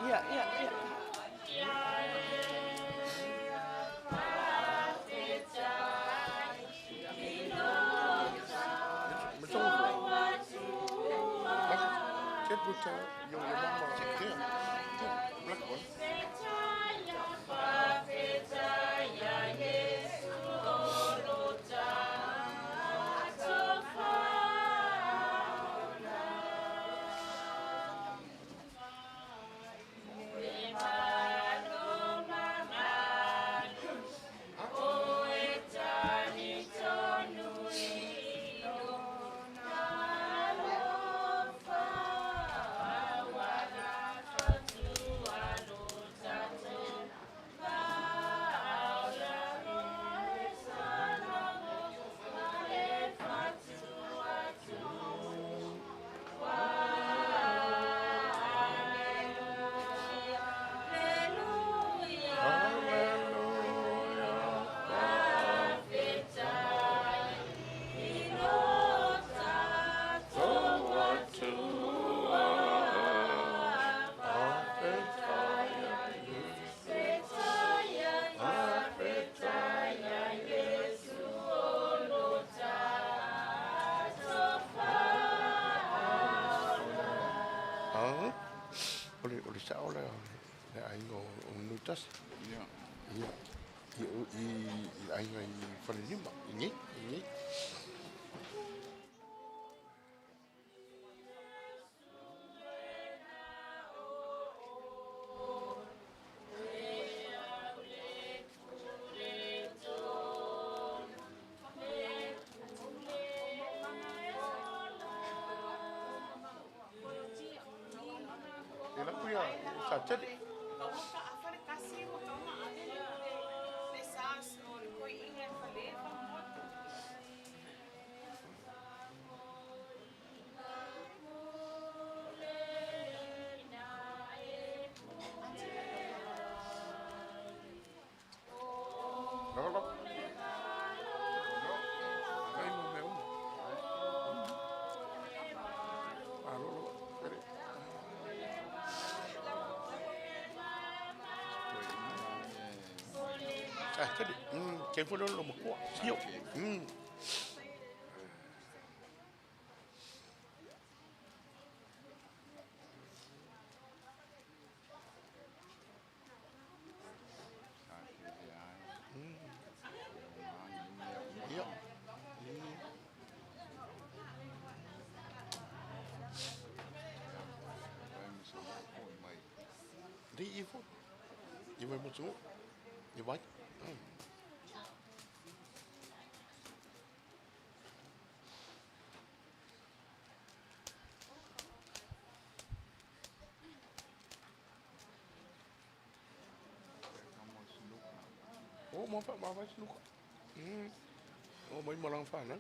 Ia, ia, ia. Get with your mama there. Black one. O le sao le aiga o Nutasi. Ia. Ia. I aiga i Falelima, i nei, i nei. E la kuia, sa tele. No, no. No. Ai mo me umu. Ah, lo, lo. Pere. Ah, tele. Ke fo lo mo kua. Sio. Ia. Di i fo. I mai mo tu. I vai. Oh, ma fa ma fa sinuka. Oh, mai malang fa na.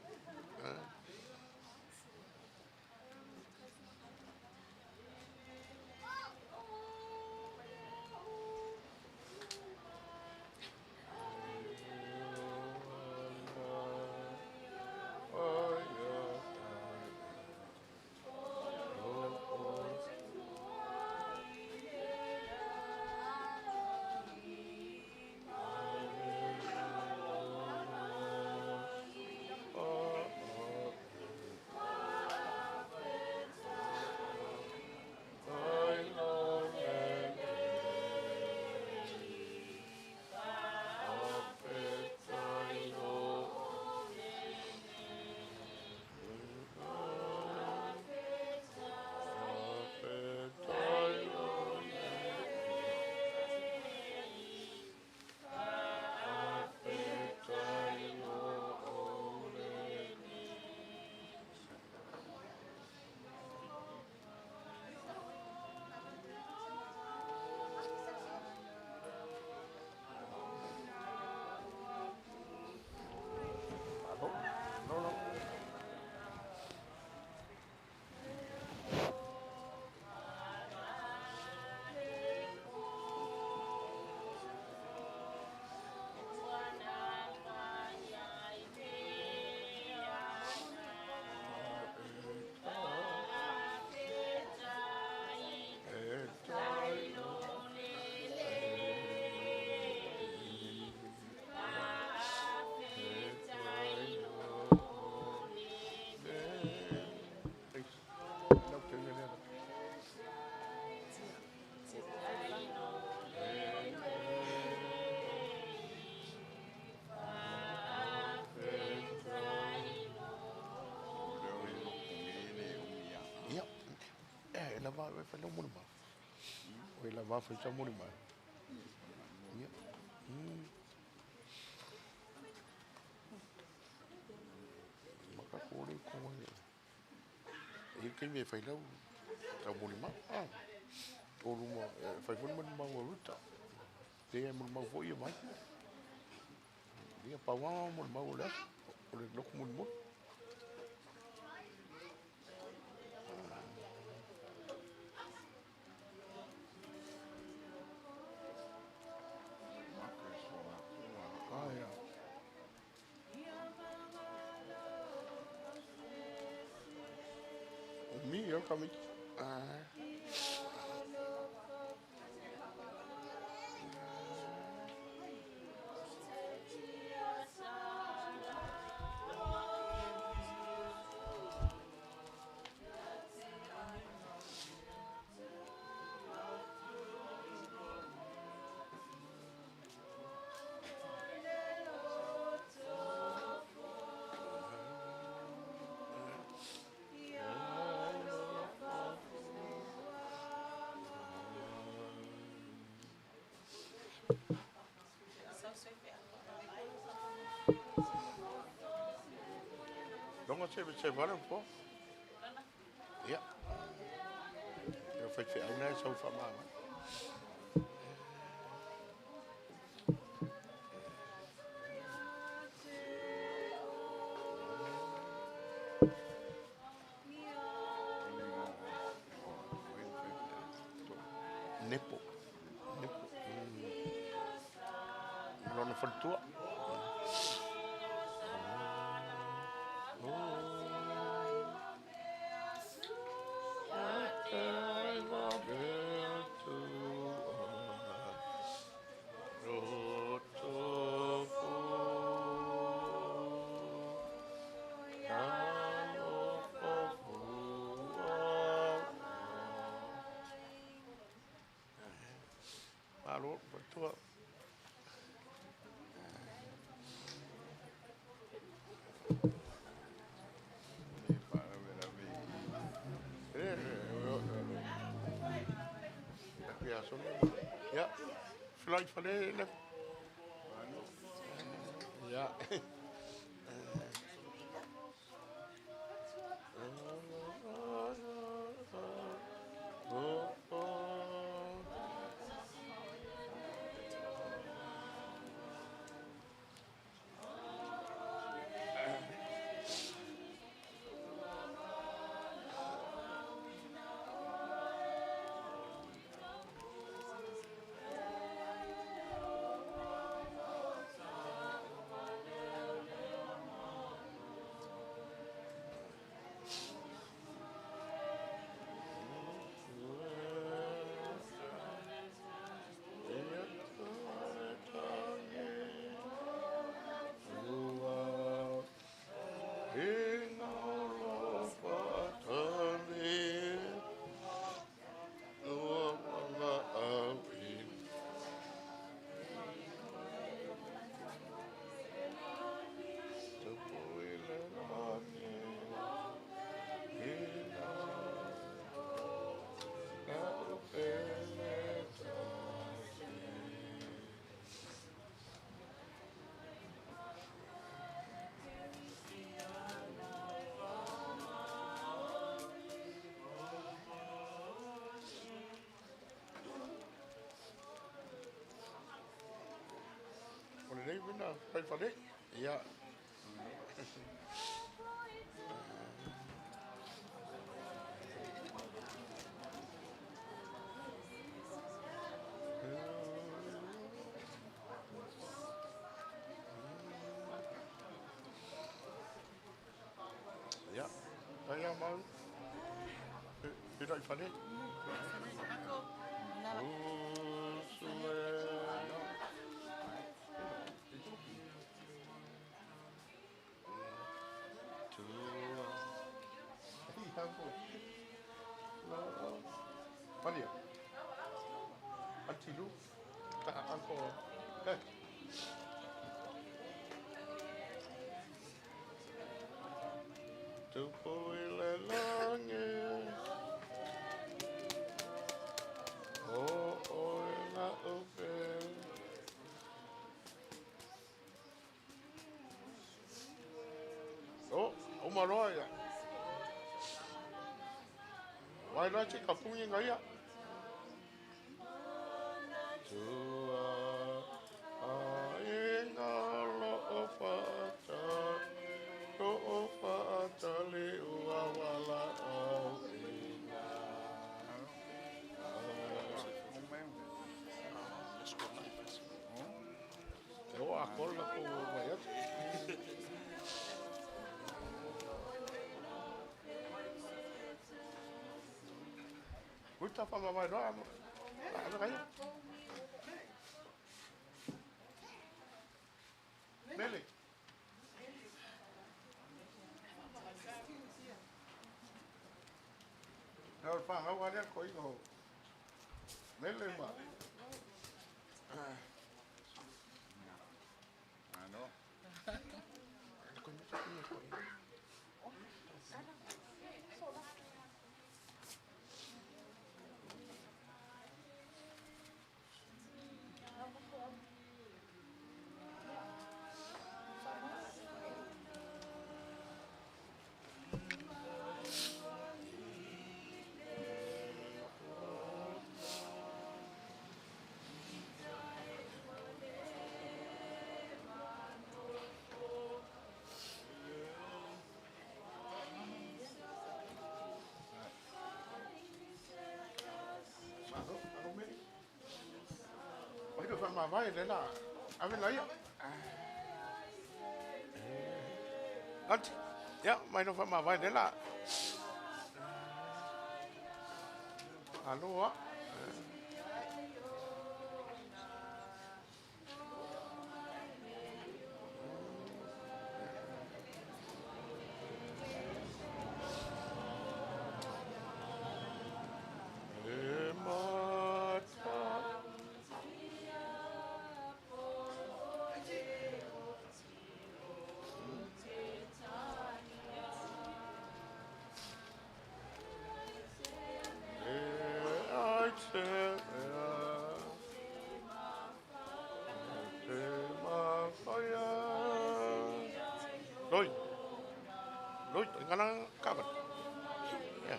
La va fa muri mai. Ia. Maka kore ko e. E ke me fai lau tau muri mai. Ah. O luma fai fo mai mau ruta. Te e muri mau fo ia mai. Ia pa wa muri mau le. O le loku muri mai. Mi yo kami. Ah. Longa se se vale po. Ja. Eu fai fe auna sau fa ma. Nepo. Nepo. Lona faltua. Ja, fløjt for det, eller? Ia. O lenei mena fai fale. Ia. Ia. Ia mau. E rai fale. Maria. Antilu. Anko. Tupu i le langi. O oe la upe. O, o maloa ia. Wai la te kapungi ngai ia. Tua a inga lo o whaata, lo o whaata le ua wala au ina. Te o a kola ko mai atu. Kuta wha mai roa. Ana kai. Mele. Nā o whahau area ko ingo. Mele ma. Ano. Oi do wha mai le la. Ave la ia. Ati. Ia, mai do wha mai le la. Aloha. E mata. E Loi, ngana kavan. Ya.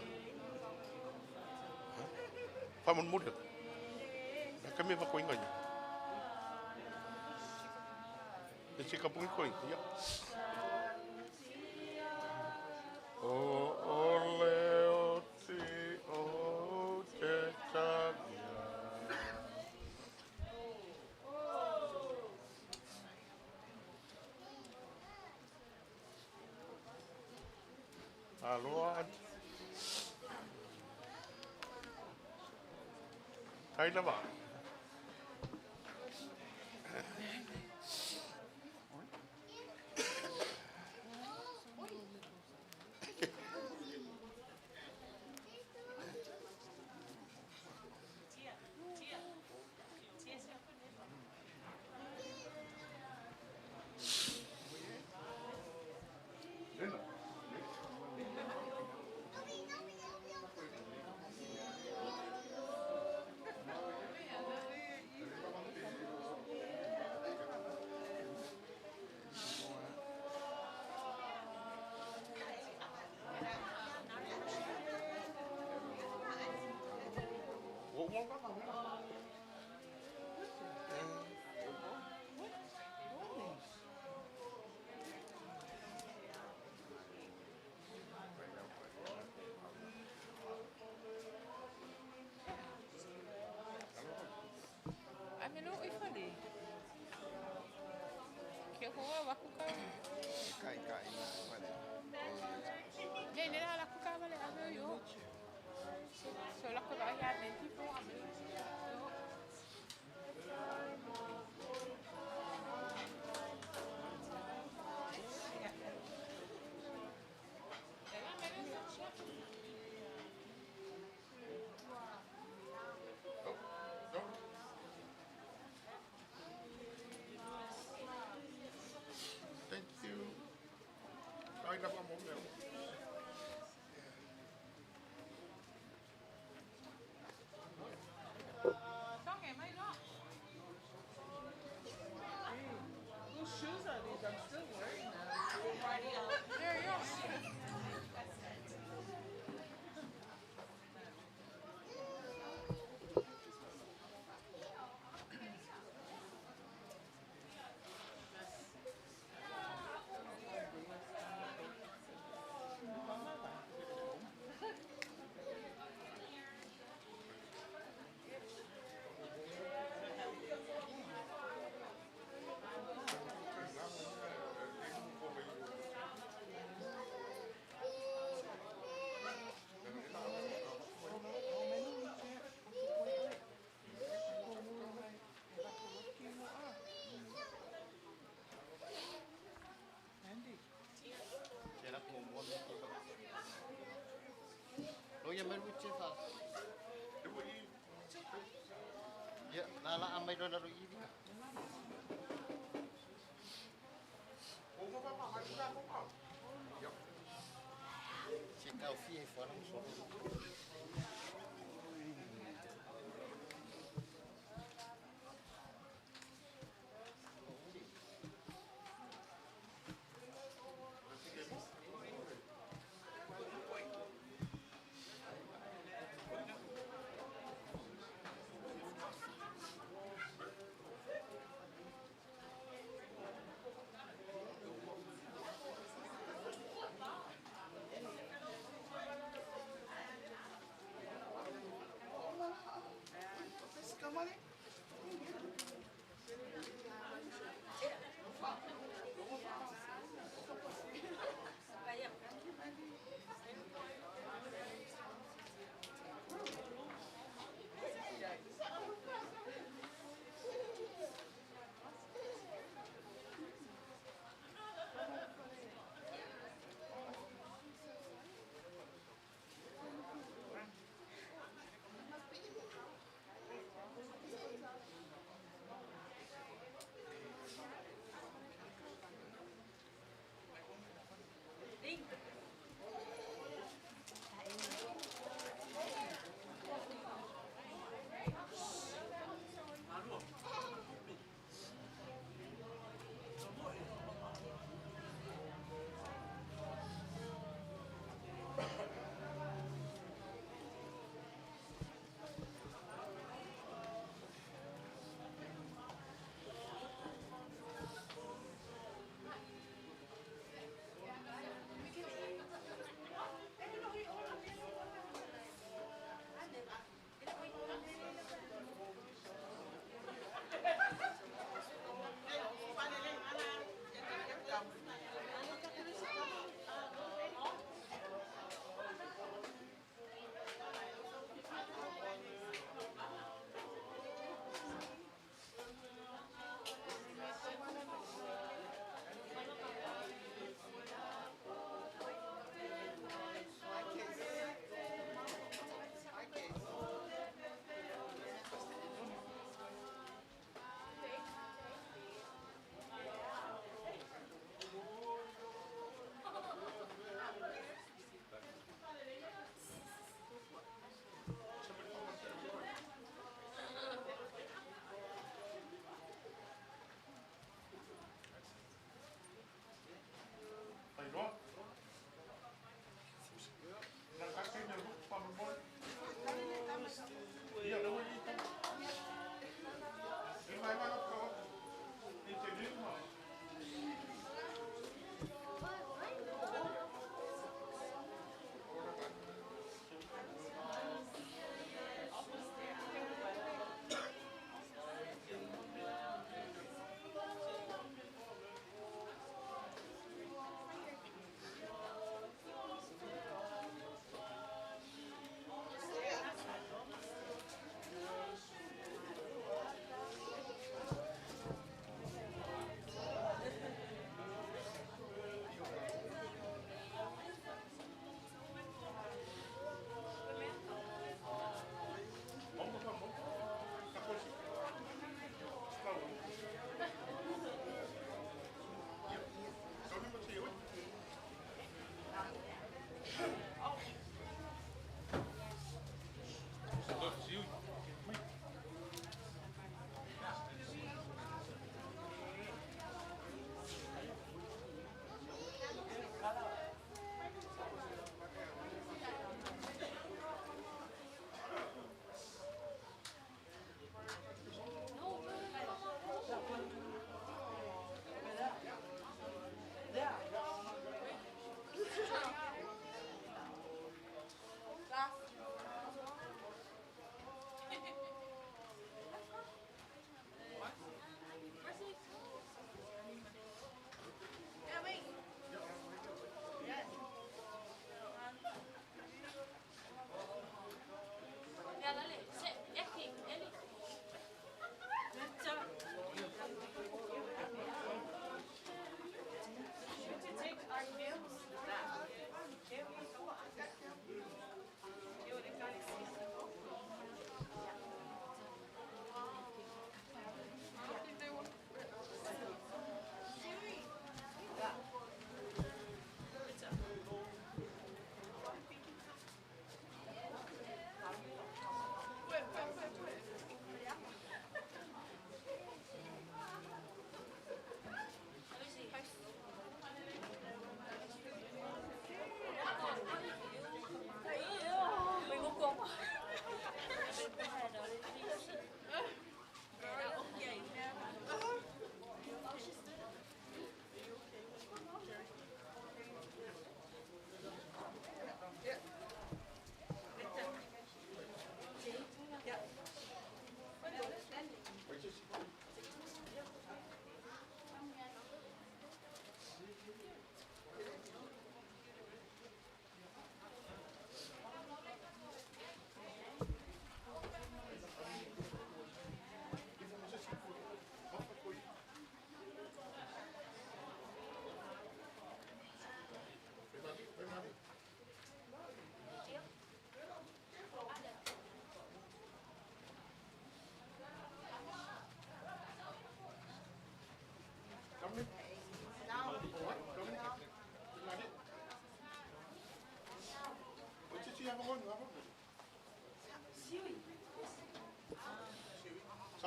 Fa mon muli. Na kame va ko inga. E se ka pungi ko ya. O ole o ti o te tagia. Aloha. Tai lava. Thank you. I love my mom. Whose shoes are these? I'm still wearing them. There you go.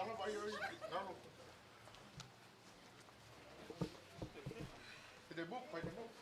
Sala vai oi, galo. Fai te buk, fai te buk.